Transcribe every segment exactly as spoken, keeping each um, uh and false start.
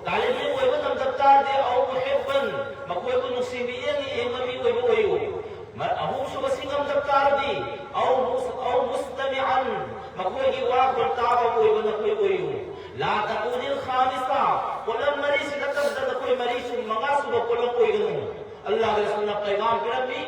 ꯇꯥꯂꯤꯕ ꯏꯜꯃ ꯑꯣꯏꯕ ꯉꯝꯗꯕ ꯇꯥꯔꯗꯤ, "ꯑꯧ ꯃꯨꯍꯤꯕꯟ", ꯃꯈꯣꯏꯕꯨ ꯅꯨꯡꯁꯤ ꯃꯤꯠꯌꯦꯡ ꯌꯦꯡꯕ ꯃꯤ ꯑꯣꯏꯕ ꯑꯣꯏꯌꯨ꯫ ꯃ-, ꯑꯍꯨꯝꯁꯨꯕꯁꯤ ꯉꯝꯗꯕ ꯇꯥꯔꯗꯤ, "ꯑꯧ ꯃꯨꯁ-, ꯑꯧ ꯃꯨꯁꯇꯃꯤꯑꯟ", ꯃꯈꯣꯏꯒꯤ ꯋꯥꯈꯜ ꯇꯥꯕ ꯑꯣꯏꯕ ꯅꯈꯣꯏ ꯑꯣꯏꯌꯨ꯫ "ꯂꯥ ꯇꯀꯨꯅꯤꯜ ꯈꯥꯃꯤꯁꯥ", ꯄꯣꯠꯂꯝ ꯃꯔꯤꯁꯤ ꯅꯠꯇꯕꯗ ꯅꯈꯣꯏ ꯃꯔꯤꯁꯨ ꯃꯉꯥꯁꯨꯕ ꯄꯣꯠꯂꯝ ꯑꯣꯏꯒꯅꯨ꯫ ꯑꯜꯂꯥꯍꯒꯤ ꯔꯁꯨꯜꯅ ꯄꯩꯒꯥꯝ ꯄꯤꯔꯝꯃꯤ,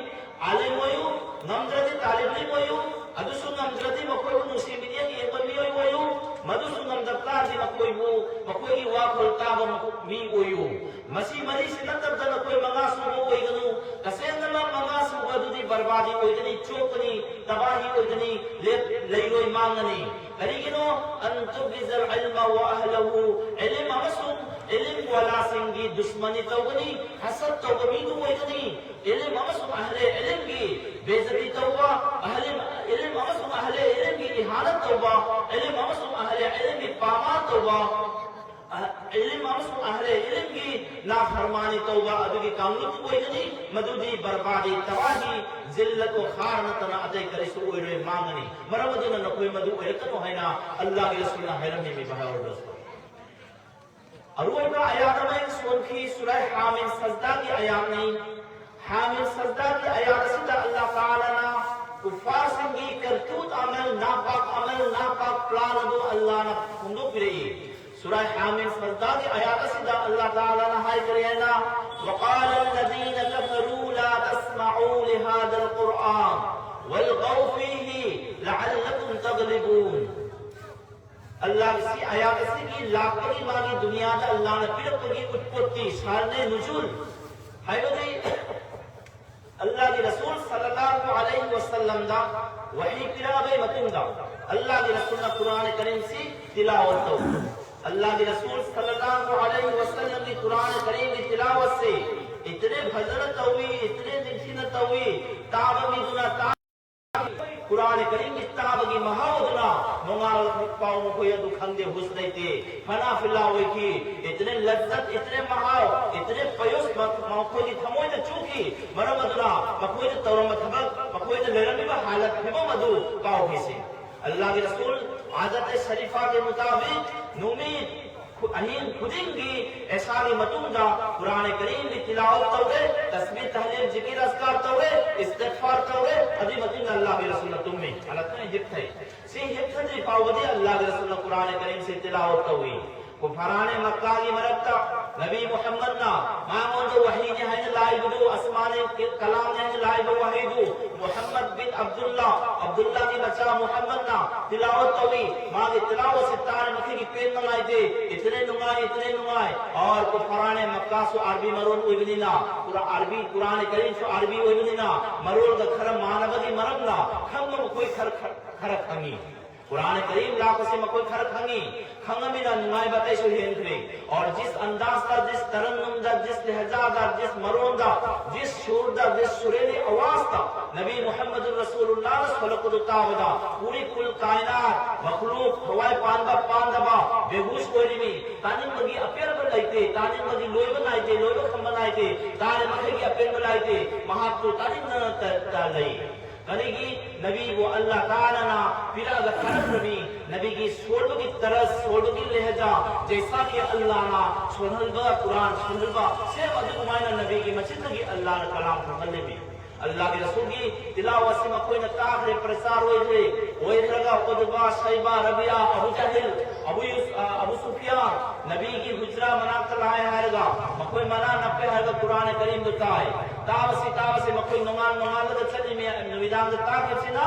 ꯑꯥꯂꯤꯝ ꯑꯣꯏꯌꯨ, ꯉꯝꯗ꯭ꯔꯗꯤ ꯇꯥꯂꯤꯕ ꯏꯜꯃ ꯑꯣꯏꯌꯨ, ꯑꯗꯨꯁꯨ ꯉꯝꯗ꯭ꯔꯗꯤ ꯃꯈꯣꯏꯕꯨ ꯅꯨꯡꯁꯤ ꯃꯤꯠꯌꯦꯡ ꯌꯦꯡꯕ ꯃꯤꯑꯣꯏ ꯑꯣꯏꯌꯨ, ꯃꯗꯨꯁꯨ ꯉꯝꯗꯕ ꯇꯥꯔꯗꯤ ꯃꯈꯣꯏꯕꯨ, ꯃꯈꯣꯏꯒꯤ ꯋꯥꯈꯜ ꯇꯥꯕ ꯃꯤ ꯑꯣꯏꯌꯨ꯫ ꯃꯁꯤ ꯃꯔꯤꯁꯤ ꯅꯠꯇꯕꯗ ꯅꯈꯣꯏ ꯃꯉꯥ ꯁꯨꯕ ꯑꯣꯏꯒꯅꯨ꯫ ꯇꯁꯦꯡꯅꯃꯛ ꯃꯉꯥ ꯁꯨꯕ ꯑꯗꯨꯗꯤ ꯕꯔꯕꯥꯗꯤ ꯑꯣꯏꯒꯅꯤ, ꯆꯣꯛꯀꯅꯤ, ꯇꯕꯥꯍꯤ ꯑꯣꯏꯒꯅꯤ, ꯂꯦꯞ-, ꯂꯩꯔꯣꯏ, ꯃꯥꯡꯉꯅꯤ꯫ ꯀꯔꯤꯒꯤꯅꯣ? "ꯑꯟ ꯇꯨꯕꯤꯖꯜ ꯏꯜꯃ ꯋꯥ ꯑꯍꯂꯍꯨ", ꯏꯂꯤꯝ ꯑꯃꯁꯨꯡ ꯏꯂꯤꯝ ꯋꯥꯂꯥꯁꯤꯡꯒꯤ ꯗꯨꯁꯃꯅꯤ ꯇꯧꯒꯅꯤ, ꯍꯁꯗ ꯇꯧꯕ ꯃꯤꯗꯨ ꯑꯣꯏꯒꯅꯤ꯫ ꯏꯂꯤꯝ ꯑꯃꯁꯨꯡ ꯑꯍꯂꯦ ꯏꯂꯤꯝꯒꯤ ꯕꯦꯏꯖꯖꯇꯤ ꯇꯧꯕ, ꯑꯍꯂꯤꯝ, ꯏꯂꯤꯝ ꯑꯃꯁꯨꯡ ꯑꯍꯂꯦ ꯏꯂꯤꯝꯒꯤ ꯏꯍꯥꯅꯠ ꯇꯧꯕ, ꯏꯂꯤꯝ ꯑꯃꯁꯨꯡ ꯑꯍꯂꯦ ꯏꯂꯤꯝꯒꯤ ꯄꯥꯃꯥꯜ ꯇꯧꯕ, ꯑ-, ꯏꯂꯤꯝ ꯑꯃꯁꯨꯡ ꯑꯍꯂꯦ ꯏꯂꯤꯝꯒꯤ ꯅꯥꯐꯔꯃꯥꯅꯤ ꯇꯧꯕ ꯑꯗꯨꯒꯤ ꯀꯥꯡꯂꯨꯞ ꯑꯣꯏꯒꯅꯤ꯫ ꯃꯗꯨꯗꯤ ꯕꯔꯕꯥꯗꯤ, ꯇꯕꯥꯍꯤ, ꯖꯤꯜꯂꯠ ꯋꯥ ꯈꯥꯔ ꯅꯠꯇꯅ ꯑꯇꯩ ꯀꯔꯤꯁꯨ ꯑꯣꯏꯔꯣꯏ, ꯃꯥꯡꯒꯅꯤ꯫ ꯃꯔꯝ ꯑꯗꯨꯅ ꯅꯈꯣꯏ ꯃꯗꯨ ꯑꯣꯏꯔꯛꯀꯅꯨ ꯍꯥꯏꯅ ꯑꯜꯂꯥꯍꯒꯤ ꯔꯁꯨꯜꯅ ꯍꯥꯏꯔꯝꯃꯤ, ꯃꯤ ꯚꯥꯏ ꯑꯣꯏꯔꯕꯁꯨ꯫ ꯑꯔꯣꯏꯕ ꯑꯥꯌꯥꯠ ꯑꯃ ꯁꯣꯟꯈꯤ, ꯁꯨꯔꯥ ꯍꯥꯃꯤꯝ ꯁꯖꯗꯥꯒꯤ ꯑꯥꯌꯥꯠꯅꯤ꯫ ꯍꯥꯃꯤꯝ ꯁꯖꯗꯥꯒꯤ ꯑꯥꯌꯥꯠ ꯑꯁꯤꯗ ꯑꯜꯂꯥꯍ ꯇꯥꯂꯥꯅ ꯀꯨꯐꯥꯔꯁꯤꯡꯒꯤ ꯀꯔꯇꯨꯠ ꯑꯃꯜ, ꯅꯥꯄꯥꯛ ꯑꯃꯜ, ꯅꯥꯄꯥꯛ ꯄ꯭ꯂꯥꯟ ꯑꯗꯨ ꯑꯜꯂꯥꯍꯅ ꯐꯣꯡꯗꯣꯛꯄꯤꯔꯛꯏ꯫ ꯁꯨꯔꯥ ꯍꯥꯃꯤꯝ ꯁꯖꯗꯥꯒꯤ ꯑꯥꯌꯥꯠ ꯑꯁꯤꯗ ꯑꯜꯂꯥꯍ ꯇꯥꯂꯥꯅ ꯍꯥꯏꯈꯔꯦ ꯍꯥꯏꯅ, "وقال الذين كفروا لا تسمعوا لهذا القرآن والغوا فيه لعلكم تغلبون"꯫ ꯑꯜꯂꯥꯍꯒꯤ ꯁꯤ ꯑꯥꯌꯥꯠ ꯑꯁꯤꯒꯤ ꯂꯥꯛꯄꯒꯤ ꯃꯥꯒꯤ ꯗꯨꯅꯤꯌꯥꯗ ꯑꯜꯂꯥꯍꯅ ꯄꯤꯔꯛꯄꯒꯤ ꯎꯠꯄꯣꯠꯇꯤ, ꯁꯥꯟꯅꯦ ꯅꯨꯖꯨꯜ ꯍꯥꯏꯕꯗꯤ ꯑꯜꯂꯥꯍꯒꯤ ꯔꯁꯨꯜ ꯁꯜꯂꯜꯂꯥꯍꯨ ꯑꯂꯩꯍꯤ ꯋꯁꯜꯂꯝꯗ ꯋꯍꯤ ꯄꯤꯔꯛꯑꯕꯒꯤ ꯃꯇꯨꯡꯗ ꯑꯜꯂꯥꯍꯒꯤ ꯔꯁꯨꯜꯅ ꯀꯨꯔꯥꯟ ꯀꯔꯤꯝꯁꯤ ꯇꯤꯂꯥꯋꯠ ꯇꯧ꯫ ꯑꯜꯂꯥꯍꯒꯤ ꯔꯁꯨꯜ ꯁꯜꯂꯜꯂꯥꯍꯨ ꯑꯂꯩꯍꯤ ꯋꯁꯜꯂꯝꯒꯤ ꯀꯨꯔꯥꯟ ꯀꯔꯤꯝꯒꯤ ꯇꯤꯂꯥꯋꯠꯁꯤ ꯏꯇꯅꯦ ꯐꯖꯅ ꯇꯧꯏ, ꯏꯇꯅꯦ ꯅꯤꯡꯊꯤꯅ ꯇꯧꯏ, ꯇꯥꯕ ꯃꯤꯗꯨꯅ ꯇꯥ-, ꯀꯨꯔꯥꯟ ꯀꯔꯤꯝꯒꯤ ꯇꯥꯕꯒꯤ ꯃꯍꯥꯎ ꯑꯗꯨꯅ ꯅꯣꯡꯉꯥꯜ ꯐꯥꯎ ꯃꯈꯣꯏ ꯑꯗꯨ ꯈꯪꯗꯦ, ꯍꯨꯁ ꯂꯩꯇꯦ, ꯐꯅꯥ ꯐꯤꯂꯥ ꯑꯣꯏꯈꯤ꯫ ꯏꯇꯅꯦ ꯂꯖꯠ, ꯏꯇꯅꯦ ꯃꯍꯥꯎ, ꯏꯇꯅꯦ ꯄꯌꯣꯁ ꯃ-, ꯃꯈꯣꯏꯒꯤ ꯊꯃꯣꯏꯗ ꯆꯨꯈꯤ꯫ ꯃꯔꯝ ꯑꯗꯨꯅ ꯃꯈꯣꯏꯅ ꯇꯧꯔꯝꯕ ꯊꯕꯛ, ꯃꯈꯣꯏꯅ ꯂꯩꯔꯝꯃꯤꯕ ꯍꯥꯂꯠ ꯐꯤꯕꯝ ꯑꯗꯨ ꯀꯥꯎꯈꯤꯁꯤ꯫ ꯑꯜꯂꯥꯍꯒꯤ ꯔꯁꯨꯜ ꯑꯥꯗꯠ ꯁꯔꯤꯐꯥꯒꯤ ꯃꯨꯇꯥꯕꯤꯛ ꯅꯨꯃꯤꯠ ꯑꯍꯤꯡ ꯈꯨꯗꯤꯡꯒꯤ ꯏꯁꯥꯒꯤ ꯃꯇꯨꯡꯗ ꯀꯨꯔꯥꯟ ꯀꯔꯤꯝꯒꯤ ꯇꯤꯂꯥꯋꯠ ꯇꯧꯔꯦ, ꯇꯁꯕꯤꯍ, ꯇꯍꯂꯤꯜ, ꯖꯤꯀꯤꯔ, ꯑꯁꯀꯥꯔ ꯇꯧꯔꯦ, ꯏꯁꯇꯤꯒꯐꯥꯔ ꯇꯧꯔꯦ, ꯑꯗꯨꯒꯤ ꯃꯇꯨꯡꯗ ꯑꯜꯂꯥꯍꯒꯤ ꯔꯁꯨꯜꯅ ꯇꯨꯝꯃꯤ꯫ ꯍꯜꯂꯛꯇꯅ ꯍꯤꯞꯊꯩ꯫ ꯁꯤ ꯍꯤꯞꯊꯗ꯭ꯔꯤ ꯐꯥꯎꯕꯗꯤ ꯑꯜꯂꯥꯍꯒꯤ ꯔꯁꯨꯜꯅ ꯀꯨꯔꯥꯟ ꯀꯔꯤꯝꯁꯤ ꯇꯤꯂꯥꯋꯠ ꯇꯧꯏ꯫ ꯀꯨꯐꯥꯔꯥꯅꯦ ꯃꯛꯀꯥꯒꯤ ꯃꯔꯛꯇ ꯅꯕꯤ ꯃꯨꯍꯝꯃꯗꯅ ꯃꯉꯣꯟꯗ ꯋꯥꯍꯤꯅꯤ ꯍꯥꯏꯅ ꯂꯥꯛꯏꯕꯗꯨ, ꯑꯁꯃꯥꯅꯤ ꯀꯂꯥꯝꯅꯤ ꯍꯥꯏꯅ ꯂꯥꯛꯏꯕ ꯋꯥꯍꯩꯗꯨ ꯃꯨꯍꯝꯃꯗ ꯕꯤꯟ ꯑꯕꯗꯨꯜꯂꯥ, ꯑꯕꯗꯨꯜꯂꯥꯒꯤ ꯃꯆꯥ ꯃꯨꯍꯝꯃꯗꯅ ꯇꯤꯂꯥꯋꯠ ꯇꯧꯏ꯫ ꯃꯥꯒꯤ ꯇꯤꯂꯥꯋꯠꯁꯤ ꯇꯥꯔꯦ ꯃꯈꯩꯒꯤ ꯄꯦꯟꯕ ꯅꯥꯏꯗꯦ꯫ ꯏꯇꯅꯦ ꯅꯨꯡꯉꯥꯏ, ꯏꯇꯅꯦ ꯅꯨꯡꯉꯥꯏ꯫ ꯑꯣꯔ ꯀꯨꯐꯥꯔꯥꯅꯦ ꯃꯛꯀꯥꯁꯨ ꯑꯔꯕꯤ ꯃꯔꯣꯟ ꯑꯣꯏꯕꯅꯤꯅ, ꯄꯨꯔꯥ ꯑꯔꯕꯤ, ꯀꯨꯔꯥꯟ ꯀꯔꯤꯝꯁꯨ ꯑꯔꯕꯤ ꯑꯣꯏꯕꯅꯤꯅ, ꯃꯔꯣꯜꯒ ꯈꯔ ꯃꯥꯟꯅꯕꯒꯤ ꯃꯔꯝꯅ ꯈꯪꯕ ꯃꯈꯣꯏ ꯈꯔ, ꯈꯔ, ꯈꯔ ꯈꯪꯉꯤ꯫ ꯀꯨꯔꯥꯟ ꯀꯔꯤꯝ ꯂꯥꯛꯄꯁꯤ ꯃꯈꯣꯏ ꯈꯔ ꯈꯪꯉꯤ꯫ ꯈꯪꯉꯃꯤꯅ ꯅꯨꯡꯉꯥꯏꯕ ꯑꯇꯩꯁꯨ ꯍꯦꯟꯈ꯭ꯔꯦ꯫ ꯑꯣꯔ ꯖꯤꯁ ꯑꯟꯗꯥꯖꯇ, ꯖꯤꯁ ꯇꯔꯟꯅꯨꯝꯗ, ꯖꯤꯁ ꯂꯦꯍꯖꯥꯗ, ꯖꯤꯁ ꯃꯔꯣꯟꯗ, ꯖꯤꯁ ꯁꯨꯔꯗ, ꯖꯤꯁ ꯁꯨꯔꯦꯂꯤ ꯑꯋꯥꯖꯇ ꯅꯕꯤ ꯃꯨꯍꯝꯃꯗꯨꯔ ꯔꯁꯨꯂꯨꯜꯂꯥꯍꯅ ꯁꯣꯜꯂꯛꯄꯗꯨ ꯇꯥꯕꯗ ꯄꯨꯔꯤ ꯀꯨꯜ ꯀꯥꯏꯅꯥꯠ, ꯃꯈꯂꯨꯛ, ꯊꯋꯥꯏ ꯄꯥꯟꯕ ꯄꯥꯟꯗꯕ, ꯕꯦꯍꯨꯁ ꯑꯣꯏꯔꯤꯃꯤ꯫ ꯇꯥꯅꯤꯡꯕꯒꯤ ꯑꯄꯦꯟꯕ ꯂꯩꯇꯦ, ꯇꯥꯅꯤꯡꯕꯒꯤ ꯂꯣꯏꯕ ꯅꯥꯏꯗꯦ, ꯂꯣꯏꯕ ꯈꯝꯕ ꯅꯥꯏꯗꯦ, ꯇꯥꯔꯦ ꯃꯈꯩꯒꯤ ꯑꯄꯦꯟꯕ ꯂꯩꯇꯦ꯫ ꯃꯍꯥꯛꯇꯨ ꯇꯥꯅꯤꯡꯗꯅ ꯇ-, ꯇ ꯂꯩ꯫ ꯀꯔꯤꯒꯤ? ꯅꯕꯤꯕꯨ ꯑꯜꯂꯥ ꯇꯥꯂꯥꯅ ꯄꯤꯔꯛꯑꯒ ꯊꯥꯔꯛꯈ꯭ꯔꯕꯤ꯫ ꯅꯕꯤꯒꯤ ꯁꯣꯟꯕꯒꯤ ꯇꯔꯁ, ꯁꯣꯟꯕꯒꯤ ꯂꯦꯍꯖꯥ, ꯖꯩꯁꯥ ꯀꯤ ꯑꯜꯂꯥꯅ ꯁꯣꯟꯍꯟꯕ, ꯀꯨꯔꯥꯟ ꯁꯣꯟꯍꯟꯕ, ꯁꯦꯝ ꯑꯗꯨꯃꯥꯏꯅ ꯅꯕꯤꯒꯤ ꯃꯆꯤꯟꯗꯒꯤ ꯑꯜꯂꯥꯅ ꯀꯂꯥꯝ ꯊꯣꯛꯍꯜꯂꯤꯃꯤ꯫ ꯑꯜꯂꯥꯒꯤ ꯔꯁꯨꯜꯒꯤ ꯇꯤꯂꯥꯋꯠꯁꯤ ꯃꯈꯣꯏꯅ ꯇꯥꯈ꯭ꯔꯦ, ꯄ꯭ꯔꯆꯥꯔ ꯑꯣꯏꯈ꯭ꯔꯦ꯫ ꯑꯣꯏꯈ꯭ꯔꯒ ꯎꯠꯕꯥ, ꯁꯩꯕꯥ, ꯔꯕꯤꯌꯥ, ꯑꯕꯨ ꯖꯍꯤꯜ, ꯑꯕꯨ ꯌꯨꯁ-, ꯑ, ꯑꯕꯨ ꯁꯨꯐꯤꯌꯥꯟ, ꯅꯕꯤꯒꯤ ꯍꯨꯖ꯭ꯔꯥ ꯃꯅꯥꯛꯇ ꯂꯥꯛꯑꯦ ꯍꯥꯏꯔꯒ, ꯃꯈꯣꯏ ꯃꯅꯥ ꯅꯛꯄꯦ ꯍꯥꯏꯔꯒ ꯀꯨꯔꯥꯟ ꯀꯔꯤꯝꯗꯨ ꯇꯥꯏ꯫ ꯇꯥꯕꯁꯤ, ꯇꯥꯕꯁꯤ ꯃꯈꯣꯏ ꯅꯣꯡꯉꯥꯟ ꯅꯣꯡꯉꯥꯜꯂꯒ ꯆꯠꯂꯤꯃꯤ꯫ ꯅꯨꯃꯤꯗꯥꯡꯗ ꯇꯥꯈꯤꯕꯁꯤꯅ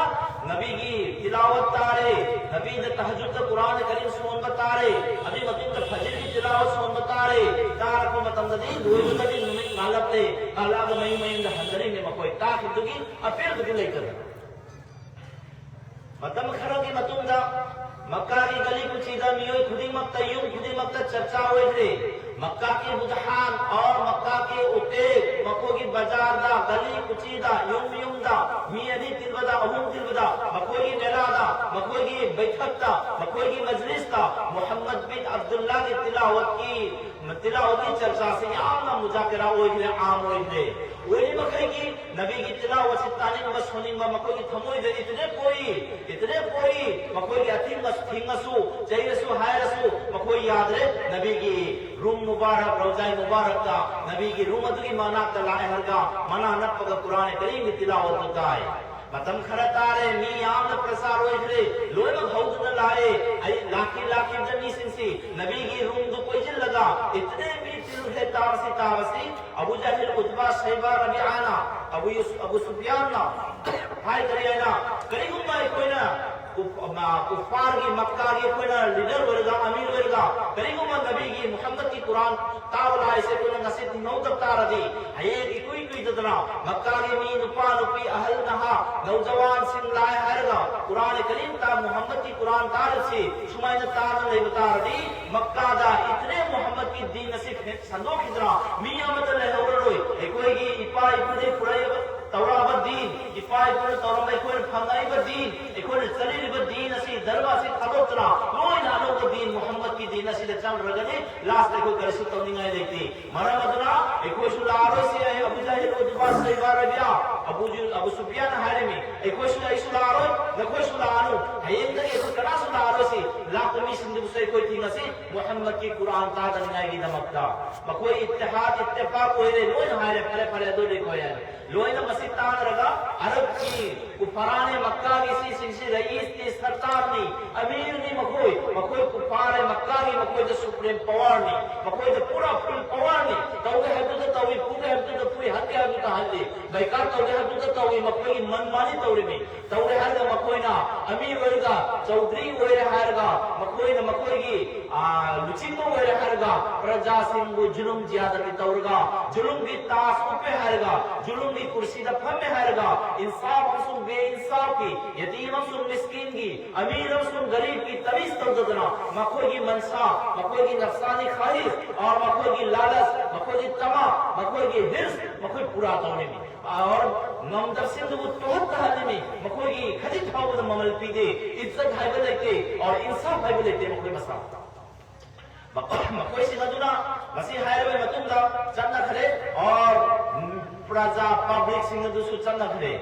ꯅꯕꯤꯒꯤ ꯇꯤꯂꯥꯋꯠ ꯇꯥꯔꯦ, ꯅꯕꯤꯗ ꯇꯍꯖꯨꯗ ꯀꯨꯔꯥꯟ ꯀꯔꯤꯝ ꯁꯣꯟꯕ ꯇꯥꯔꯦ, ꯑꯗꯨꯒꯤ ꯃꯇꯨꯡꯗ ꯐꯖꯔꯒꯤ ꯇꯤꯂꯥꯋꯠ ꯁꯣꯟꯕ ꯇꯥꯔꯦ꯫ ꯇꯥꯔꯛꯄ ꯃꯇꯝꯗꯗꯤ ꯂꯣꯏꯕꯗꯗꯤ ꯅꯨꯃꯤꯠ ꯉꯥꯜꯂꯛꯂꯦ, ꯉꯥꯜꯂꯛꯑꯒ ꯃꯌꯨꯝ ꯃꯌꯨꯝꯗ ꯍꯟꯖꯔꯤꯕꯅꯤ꯫ ꯃꯈꯣꯏ ꯇꯥꯈꯤꯕꯗꯨꯒꯤ ꯑꯄꯦꯟꯕꯗꯨ ꯂꯩꯇꯅ꯫ ꯃꯇꯝ ꯈꯔꯒꯤ ꯃꯇꯨꯡꯗ ꯃꯛꯀꯥꯒꯤ ꯒꯂꯤ ꯀꯨꯆꯤꯗ ꯃꯤꯑꯣꯏ ꯈꯨꯗꯤꯡꯃꯛꯇ, ꯌꯨꯝ ꯈꯨꯗꯤꯡꯃꯛꯇ ꯆꯔꯆꯥ ꯑꯣꯏꯈ꯭ꯔꯦ꯫ ꯃꯛꯀꯥꯒꯤ ꯕꯨꯙꯥꯟ ꯑꯣꯔ ꯃꯛꯀꯥꯒꯤ ꯎꯇꯦꯛ, ꯃꯈꯣꯏꯒꯤ ꯕꯖꯥꯔꯗ, ꯒꯂꯤ ꯀꯨꯆꯤꯗ, ꯌꯨꯝ ꯌꯨꯝꯗ, ꯃꯤ ꯑꯅꯤ ꯇꯤꯟꯕꯗ, ꯑꯍꯨꯝ ꯇꯤꯟꯕꯗ, ꯃꯈꯣꯏꯒꯤ ꯃꯦꯂꯥꯗ, ꯃꯈꯣꯏꯒꯤ ꯕꯩꯊꯛꯇ, ꯃꯈꯣꯏꯒꯤ ꯃꯖꯂꯤꯁꯇ ꯃꯨꯍꯝꯃꯗ ꯕꯤꯟ ꯑꯕꯗꯨꯜꯂꯥꯒꯤ ꯇꯤꯂꯥꯋꯠꯀꯤ ꯇꯤꯂꯥꯋꯠꯀꯤ ꯆꯔꯆꯥꯁꯤ ꯌꯥꯝꯅ ꯃꯨꯖꯥꯀꯔꯥ ꯑꯣꯏꯈ꯭ꯔꯦ, ꯑꯥꯝ ꯑꯣꯏꯈ꯭ꯔꯦ꯫ ꯑꯣꯏꯔꯤꯃꯈꯩꯒꯤ ꯅꯕꯤꯒꯤ ꯇꯤꯂꯥꯋꯠꯁꯤ ꯇꯥꯅꯤꯡꯕ, ꯁꯣꯟꯅꯤꯡꯕ ꯃꯈꯣꯏꯒꯤ ꯊꯃꯣꯏꯗ ꯏꯇꯅꯦ ꯄꯣꯛꯏ, ꯏꯇꯅꯦ ꯄꯣꯛꯏ꯫ ꯃꯈꯣꯏꯒꯤ ꯑꯊꯤꯡꯕ ꯊꯤꯡꯉꯁꯨ, ꯆꯩꯔꯁꯨ, ꯍꯥꯏꯔꯁꯨ ꯃꯈꯣꯏ ꯌꯥꯗ꯭ꯔꯦ꯫ ꯅꯕꯤꯒꯤ ꯔꯨꯝ ꯃꯨꯕꯥꯔꯛ, ꯔꯧꯖꯥꯏ ꯃꯨꯕꯥꯔꯛꯇ, ꯅꯕꯤꯒꯤ ꯔꯨꯝ ꯑꯗꯨꯒꯤ ꯃꯅꯥꯛꯇ ꯂꯥꯛꯑꯦ ꯍꯥꯏꯔꯒ ꯃꯅꯥ ꯅꯞꯄꯒ ꯀꯨꯔꯥꯟ ꯀꯔꯤꯝꯒꯤ ꯇꯤꯂꯥꯋꯠꯇꯨ ꯇꯥꯏ꯫ ꯃꯇꯝ ꯈꯔ ꯇꯥꯔꯦ, ꯃꯤ ꯌꯥꯝꯅ ꯄ꯭ꯔꯆꯥꯔ ꯑꯣꯏꯈ꯭ꯔꯦ, ꯂꯣꯏꯅꯃꯛ ꯍꯧꯗꯨꯅ ꯂꯥꯛꯑꯦ꯫ ꯑꯩ ꯂꯥꯛꯈꯤ, ꯂꯥꯛꯈꯤꯕꯗ ꯃꯤꯁꯤꯡꯁꯤ ꯅꯕꯤꯒꯤ ꯔꯨꯝꯗꯨ ꯀꯣꯏꯁꯤꯜꯂꯒ ꯏꯇꯅꯦ ꯃꯤ ꯇꯤꯜꯂꯨ ꯍꯦ ꯇꯥꯕꯁꯤ, ꯇꯥꯕꯁꯤ꯫ ꯑꯕꯨ ꯖꯍꯤꯜ, ꯎꯠꯕꯥ, ꯁꯩꯕꯥ, ꯔꯕꯤꯑꯥꯅ, ꯑꯕꯨ ꯌꯨꯁ-, ꯑꯕꯨ ꯁꯨꯐꯤꯌꯥꯟꯅ ꯍꯥꯏ ꯀꯔꯤ ꯍꯥꯏꯅ, ꯀꯔꯤꯒꯨꯝꯕ ꯑꯩꯈꯣꯏꯅ ꯀꯨ-, ꯑꯃ, ꯀꯨꯐꯥꯔꯒꯤ, ꯃꯛꯀꯥꯒꯤ ꯑꯩꯈꯣꯏꯅ ꯂꯤꯗꯔ ꯑꯣꯏꯔꯒ, ꯑꯃꯤꯔ ꯑꯣꯏꯔꯒ, ꯀꯔꯤꯒꯨꯝꯕ ꯅꯕꯤꯒꯤ ꯃꯨꯍꯝꯃꯗꯀꯤ ꯀꯨꯔꯥꯟ ꯇꯥꯕ ꯂꯥꯏꯁꯦ ꯑꯩꯈꯣꯏꯅ ꯉꯁꯤ ꯊꯤꯡꯍꯧꯗꯕ ꯇꯥꯔꯗꯤ, ꯍꯌꯦꯡ ꯏꯀꯨꯏ ꯀꯨꯏꯗꯗꯅ ꯃꯛꯀꯥꯒꯤ ꯃꯤ, ꯅꯨꯄꯥ, ꯅꯨꯄꯤ, ꯑꯍꯜ, ꯅꯍꯥ, ꯅꯧꯖꯋꯥꯟꯁꯤꯡ ꯂꯥꯏ ꯍꯥꯏꯔꯒ ꯀꯨꯔꯥꯟ ꯀꯔꯤꯝ ꯇꯥ, ꯃꯨꯍꯝꯃꯗꯀꯤ ꯀꯨꯔꯥꯟ ꯇꯥꯔꯤꯕꯁꯤ ꯁꯨꯃꯥꯏꯅ ꯇꯥꯅ ꯂꯩꯕ ꯇꯥꯔꯗꯤ, ꯃꯛꯀꯥꯗ ꯏꯇꯅꯦ ꯃꯨꯍꯝꯃꯗꯀꯤ ꯗꯤꯟ ꯑꯁꯤ ꯁꯟꯗꯣꯛꯈꯤꯗꯅ ꯃꯤ ꯑꯃꯠꯇ ꯂꯩꯍꯧꯔꯔꯣꯏ꯫ ꯑꯩꯈꯣꯏꯒꯤ ꯏꯄꯥ ꯏꯄꯨꯗꯒꯤ ꯄꯨꯔꯛꯏꯕ ꯇꯧꯔꯛꯑꯕ ꯗꯤꯟ, ꯏꯄꯥ ꯏꯄꯨꯅ ꯇꯧꯔꯝꯕ, ꯑꯩꯈꯣꯏꯅ ꯐꯪꯉꯛꯏꯕ ꯗꯤꯟ, ꯑꯩꯈꯣꯏꯅ ꯆꯠꯂꯤꯕ ꯗꯤꯟ ꯑꯁꯤ, ꯙꯔꯃ ꯑꯁꯤ ꯊꯥꯗꯣꯛꯇꯅ ꯂꯣꯏꯅ ꯑꯅꯧꯕ ꯗꯤꯟ, ꯃꯨꯍꯝꯃꯗꯀꯤ ꯗꯤꯟ ꯑꯁꯤꯗ ꯆꯪꯈ꯭ꯔꯒꯗꯤ ꯂꯥꯁꯇ ꯑꯩꯈꯣꯏ ꯀꯔꯤꯁꯨ ꯇꯧꯅꯤꯡꯉꯥꯏ ꯂꯩꯇꯦ꯫ ꯃꯔꯝ ꯑꯗꯨꯅ ꯑꯩꯈꯣꯏꯁꯨ ꯂꯥꯛꯑꯔꯣꯏꯁꯤ꯫ ꯑꯩ ꯑꯕꯨ ꯖꯍꯤꯜ, ꯎꯠꯕꯥ, ꯁꯩꯕꯥ, ꯔꯕꯤꯌꯥ, ꯑꯕꯨ ꯖꯨ-, ꯑꯕꯨ ꯁꯨꯐꯤꯌꯥꯟꯅ ꯍꯥꯏꯔꯝꯃꯤ, ꯑꯩꯈꯣꯏꯁꯨ, ꯑꯩꯁꯨ ꯂꯥꯛꯑꯔꯣꯏ, ꯅꯈꯣꯏꯁꯨ ꯂꯥꯛꯑꯅꯨ, ꯍꯌꯦꯡꯗꯒꯤ ꯑꯩꯈꯣꯏ ꯀꯅꯥꯁꯨ ꯂꯥꯛꯑꯔꯣꯏꯁꯤ꯫ ꯂꯥꯛꯄ ꯃꯤꯁꯤꯡꯗꯨꯕꯨꯁꯨ ꯑꯩꯈꯣꯏ ꯊꯤꯡꯉꯁꯤ ꯃꯨꯍꯝꯃꯗꯀꯤ ꯀꯨꯔꯥꯟ ꯇꯥꯗꯅꯤꯡꯉꯥꯏꯒꯤꯗꯃꯛꯇ꯫ ꯃꯈꯣꯏ ꯏꯠꯇꯤꯍꯥꯗ, ꯏꯠꯇꯤꯐꯥꯛ ꯑꯣꯏꯔꯦ, ꯂꯣꯏꯅ ꯍꯥꯏꯔꯦ, ꯐꯔꯦ, ꯐꯔꯦ, ꯑꯗꯨꯗꯤ ꯑꯩꯈꯣꯏ ꯍꯥꯏꯔꯦ꯫ ꯂꯣꯏꯅ ꯃꯁꯤ ꯇꯥꯟꯅꯔꯒ ꯑꯔꯕꯀꯤ ꯀꯨꯐꯥꯔꯥꯅꯦ ꯃꯛꯀꯥꯒꯤ ꯁꯤꯁꯤꯡꯁꯤ ꯔꯌꯤꯁꯇꯤ, ꯁꯔꯗꯥꯔꯅꯤ, ꯑꯃꯤꯔꯅꯤ ꯃꯈꯣꯏ꯫ ꯃꯈꯣꯏ ꯀꯨꯐꯥꯔꯦ ꯃꯛꯀꯥꯒꯤ, ꯃꯈꯣꯏꯗ ꯁꯨꯄ꯭ꯔꯤꯝ ꯄꯋꯥꯔꯅꯤ, ꯃꯈꯣꯏꯗ ꯄꯨꯔꯥ ꯐꯨꯜ ꯄꯋꯥꯔꯅꯤ꯫ ꯇꯧꯒꯦ ꯍꯥꯏꯕꯗꯨꯗ ꯇꯧꯏ, ꯐꯨꯒꯦ ꯍꯥꯏꯕꯗꯨꯗ ꯐꯨꯏ, ꯍꯟꯒꯦ ꯍꯥꯏꯕꯗꯨꯗ ꯍꯜꯂꯤ, ꯕꯩꯀꯥꯠ ꯇꯧꯒꯦ ꯍꯥꯏꯕꯗꯨꯗ ꯇꯧꯏ꯫ ꯃꯈꯣꯏꯒꯤ ꯃꯟꯃꯥꯅꯤ ꯇꯧꯔꯤꯃꯤ꯫ ꯇꯧꯔꯦ ꯍꯥꯏꯔꯒ ꯃꯈꯣꯏꯅ ꯑꯃꯤꯔ ꯑꯣꯏꯔꯒ, ꯆꯧꯙꯔꯤ ꯑꯣꯏꯔꯦ ꯍꯥꯏꯔꯒ, ꯃꯈꯣꯏꯅ ꯃꯈꯣꯏꯒꯤ, ꯑ, ꯂꯨꯆꯤꯡꯕ ꯑꯣꯏꯔꯦ ꯍꯥꯏꯔꯒ ꯄ꯭ꯔꯖꯥꯁꯤꯡꯕꯨ ꯖꯨꯂꯨꯝ ꯖꯤꯌꯥꯗꯇꯤ ꯇꯧꯔꯒ, ꯖꯨꯂꯨꯝꯒꯤ ꯇꯥꯖ ꯎꯞꯄꯦ ꯍꯥꯏꯔꯒ, ꯖꯨꯂꯨꯝꯒꯤ ꯀꯨꯔꯁꯤꯗ ꯐꯝꯃꯦ ꯍꯥꯏꯔꯒ, ꯏꯟꯁꯥꯐ ꯑꯃꯁꯨꯡ ꯕꯦ ꯏꯟꯁꯥꯐꯀꯤ, ꯌꯇꯤꯝ ꯑꯃꯁꯨꯡ ꯃꯤꯁꯀꯤꯟꯒꯤ, ꯑꯃꯤꯔ ꯑꯃꯁꯨꯡ ꯒꯔꯤꯕꯀꯤ ꯇꯃꯤꯖ ꯇꯧꯗꯗꯅ ꯃꯈꯣꯏꯒꯤ ꯃꯟꯁꯥ, ꯃꯈꯣꯏꯒꯤ ꯅꯐꯁꯥꯅꯤ ꯈ꯭ꯋꯥꯍꯤꯁ, ꯑꯣꯔ ꯃꯈꯣꯏꯒꯤ ꯂꯥꯂꯆ, ꯃꯈꯣꯏꯒꯤ ꯇꯃꯥ, ꯃꯈꯣꯏꯒꯤ ꯍꯤꯔꯁ ꯃꯈꯣꯏ ꯄꯨꯔꯥ ꯇꯧꯔꯤꯃꯤ꯫ ꯑꯣꯔ ꯉꯝꯗꯕꯁꯤꯡꯗꯨꯕꯨ ꯇꯣꯍꯠ ꯇꯍꯜꯂꯤꯃꯤ꯫ ꯃꯈꯣꯏꯒꯤ ꯈꯖꯤꯛ ꯐꯥꯎꯕꯗ ꯃꯃꯜ ꯄꯤꯗꯦ, ꯏꯖꯠ ꯍꯥꯏꯕ ꯂꯩꯇꯦ, ꯑꯣꯔ ꯏꯟꯁꯥꯐ ꯍꯥꯏꯕ ꯂꯩꯇꯦ ꯃꯈꯣꯏ ꯃꯁꯥ꯫ ꯃꯈꯣꯏꯁꯤꯡ ꯑꯗꯨꯅ ꯃꯁꯤ ꯍꯥꯏꯔꯕ ꯃꯇꯨꯡꯗ ꯆꯠꯅꯈ꯭ꯔꯦ꯫ ꯑꯣꯔ ꯄ꯭ꯔꯖꯥ, ꯄꯕ꯭ꯂꯤꯛꯁꯤꯡ ꯑꯗꯨꯁꯨ ꯆꯠꯅꯈ꯭ꯔꯦ꯫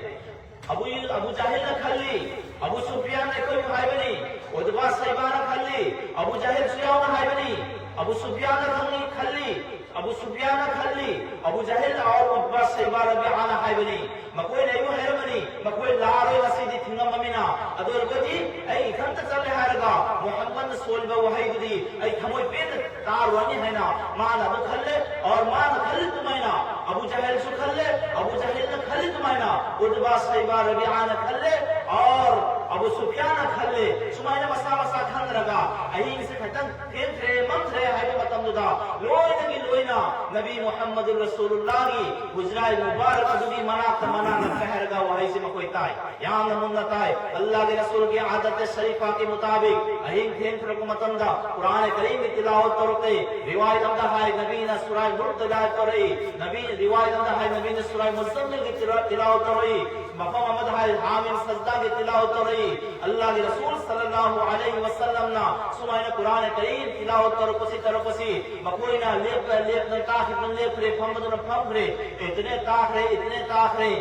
ꯑꯕꯨ ꯑꯕꯨ ꯖꯥꯍꯤꯜꯅ ꯈꯜꯂꯤ, ꯑꯕꯨ ꯁꯨꯐꯤꯌꯥꯟ ꯑꯩꯈꯣꯏꯕꯨ ꯍꯥꯏꯕꯅꯤ꯫ ꯎꯠꯕꯥ ꯁꯩꯕꯥꯅ ꯈꯜꯂꯤ, ꯑꯕꯨ ꯖꯥꯍꯤꯜꯁꯨ ꯌꯥꯎꯅ ꯍꯥꯏꯕꯅꯤ꯫ ꯑꯕꯨ ꯁꯨꯐꯤꯌꯥꯟꯅ ꯈꯪꯉꯤ ꯈꯜꯂꯤ, ꯑꯕꯨ ꯁꯨꯐꯤꯌꯥꯟꯅ ꯈꯜꯂꯤ, ꯑꯕꯨ ꯖꯥꯍꯤꯜ ꯑꯣꯔ ꯎꯠꯕꯥ ꯁꯩꯕꯥ ꯔꯕꯤꯑꯥꯅ ꯍꯥꯏꯕꯅꯤ꯫ ꯃꯈꯣꯏꯅ ꯑꯩꯕꯨ ꯍꯥꯏꯔꯝꯃꯅꯤ, ꯃꯈꯣꯏ ꯂꯥꯛꯑꯔꯣꯏ ꯉꯁꯤꯗꯤ ꯊꯤꯡꯉꯝꯃꯃꯤꯅ꯫ ꯑꯗꯨ ꯑꯣꯏꯔꯒꯗꯤ ꯑꯩ ꯏꯊꯟꯇ ꯆꯠꯂꯦ ꯍꯥꯏꯔꯒ ꯃꯨꯍꯝꯃꯗꯅ ꯁꯣꯜꯂꯤꯕ ꯋꯥꯍꯩꯗꯨꯗꯤ ꯑꯩ ꯊꯃꯣꯏ ꯄꯦꯟꯅ ꯇꯥꯔꯨꯔꯅꯤ ꯍꯥꯏꯅ ꯃꯥꯅ ꯑꯗꯨ ꯈꯜꯂꯦ꯫ ꯑꯣꯔ ꯃꯥꯅ ꯈꯜꯂꯤ ꯑꯗꯨꯃꯥꯏꯅ ꯑꯕꯨ ꯖꯍꯜꯁꯨ ꯈꯜꯂꯦ, ꯑꯕꯨ ꯖꯍꯜꯅ ꯈꯜꯂꯤ ꯑꯗꯨꯃꯥꯏꯅ ꯎꯠꯕꯥ ꯁꯩꯕꯥ ꯔꯕꯤꯑꯥꯅ ꯈꯜꯂꯦ, ꯑꯣꯔ ꯑꯕꯨ ꯁꯨꯐꯤꯌꯥꯟꯅ ꯈꯜꯂꯦ꯫ ꯁꯨꯃꯥꯏꯅ ꯃꯁꯥ ꯃꯁꯥ ꯈꯟꯅꯔꯒ ꯑꯍꯤꯡꯁꯦ ꯈꯤꯇꯪ ꯊꯦꯡꯈ꯭ꯔꯦ, ꯃꯝꯈ꯭ꯔꯦ ꯍꯥꯏꯕ ꯃꯇꯝꯗꯨꯗ ꯂꯣꯏꯅꯒꯤ ꯂꯣꯏꯅ ꯅꯕꯤ ꯃꯨꯍꯝꯃꯗꯨ ꯔꯁꯨꯂꯨꯜꯂꯥꯍꯒꯤ ꯍꯨꯖ꯭ꯔꯥꯏ ꯃꯨꯕꯥꯔꯛ ꯑꯗꯨꯒꯤ ꯃꯅꯥꯛꯇ ꯃꯅꯥ ꯅꯛꯄ ꯍꯥꯏꯔꯒ ꯋꯥꯍꯩꯁꯤ ꯃꯈꯣꯏ ꯇꯥꯏ꯫ ꯌꯥꯝꯅ ꯃꯨꯟꯅ ꯇꯥꯏ꯫ ꯑꯜꯂꯥꯍꯒꯤ ꯔꯁꯨꯜꯒꯤ ꯑꯥꯗꯠ ꯁꯔꯤꯐꯥꯒꯤ ꯃꯨꯇꯥꯕꯤꯛ ꯑꯍꯤꯡ ꯊꯦꯡꯊꯔꯛꯄ ꯃꯇꯝꯗ ꯀꯨꯔꯥꯟ ꯀꯔꯤꯝꯒꯤ ꯇꯤꯂꯥꯋꯠ ꯇꯧꯔꯛꯏ꯫ ꯔꯤꯋꯥꯌꯠ ꯑꯃꯗ ꯍꯥꯏ ꯅꯕꯤꯅ ꯁꯨꯔꯥꯏ ꯃꯨꯜꯛ ꯇꯤꯂꯥꯋꯠ ꯇꯧꯔꯛꯏ꯫ ꯅꯕꯤ, ꯔꯤꯋꯥꯌꯠ ꯑꯃꯗ ꯍꯥꯏ ꯅꯕꯤꯅ ꯁꯨꯔꯥꯏ ꯃꯨꯖꯝꯃꯤꯜꯒꯤ ꯇꯤꯂꯥ-, ꯇꯤꯂꯥꯋꯠ ꯇꯧꯔꯛꯏ꯫ ꯃꯐꯝ ꯑꯃꯗ ꯍꯥꯏ ꯍꯥꯃꯤꯝ ꯁꯖꯗꯥꯒꯤ ꯇꯤꯂꯥꯋꯠ ꯇꯧꯔꯛꯏ꯫ ꯑꯜꯂꯥꯍꯒꯤ ꯔꯁꯨꯜ ꯁꯜꯂꯜꯂꯥꯍꯨ ꯑꯂꯩꯍꯤ ꯋꯁꯜꯂꯝꯅ ꯁꯨꯃꯥꯏꯅ ꯀꯨꯔꯥꯟ ꯀꯔꯤꯝ ꯇꯤꯂꯥꯋꯠ ꯇꯧꯔꯛꯄꯁꯤ, ꯇꯧꯔꯛꯄꯁꯤ ꯃꯈꯣꯏꯅ ꯂꯦꯞꯅ, ꯂꯦꯞꯅ ꯇꯥꯈꯤꯕꯅ ꯂꯦꯞꯈ꯭ꯔꯦ, ꯐꯝꯕꯗꯨꯅ ꯐꯝꯈ꯭ꯔꯦ꯫ ꯏꯇꯅꯦ ꯇꯥꯈ꯭ꯔꯦ, ꯏꯇꯅꯦ ꯇꯥꯈ꯭ꯔꯦ꯫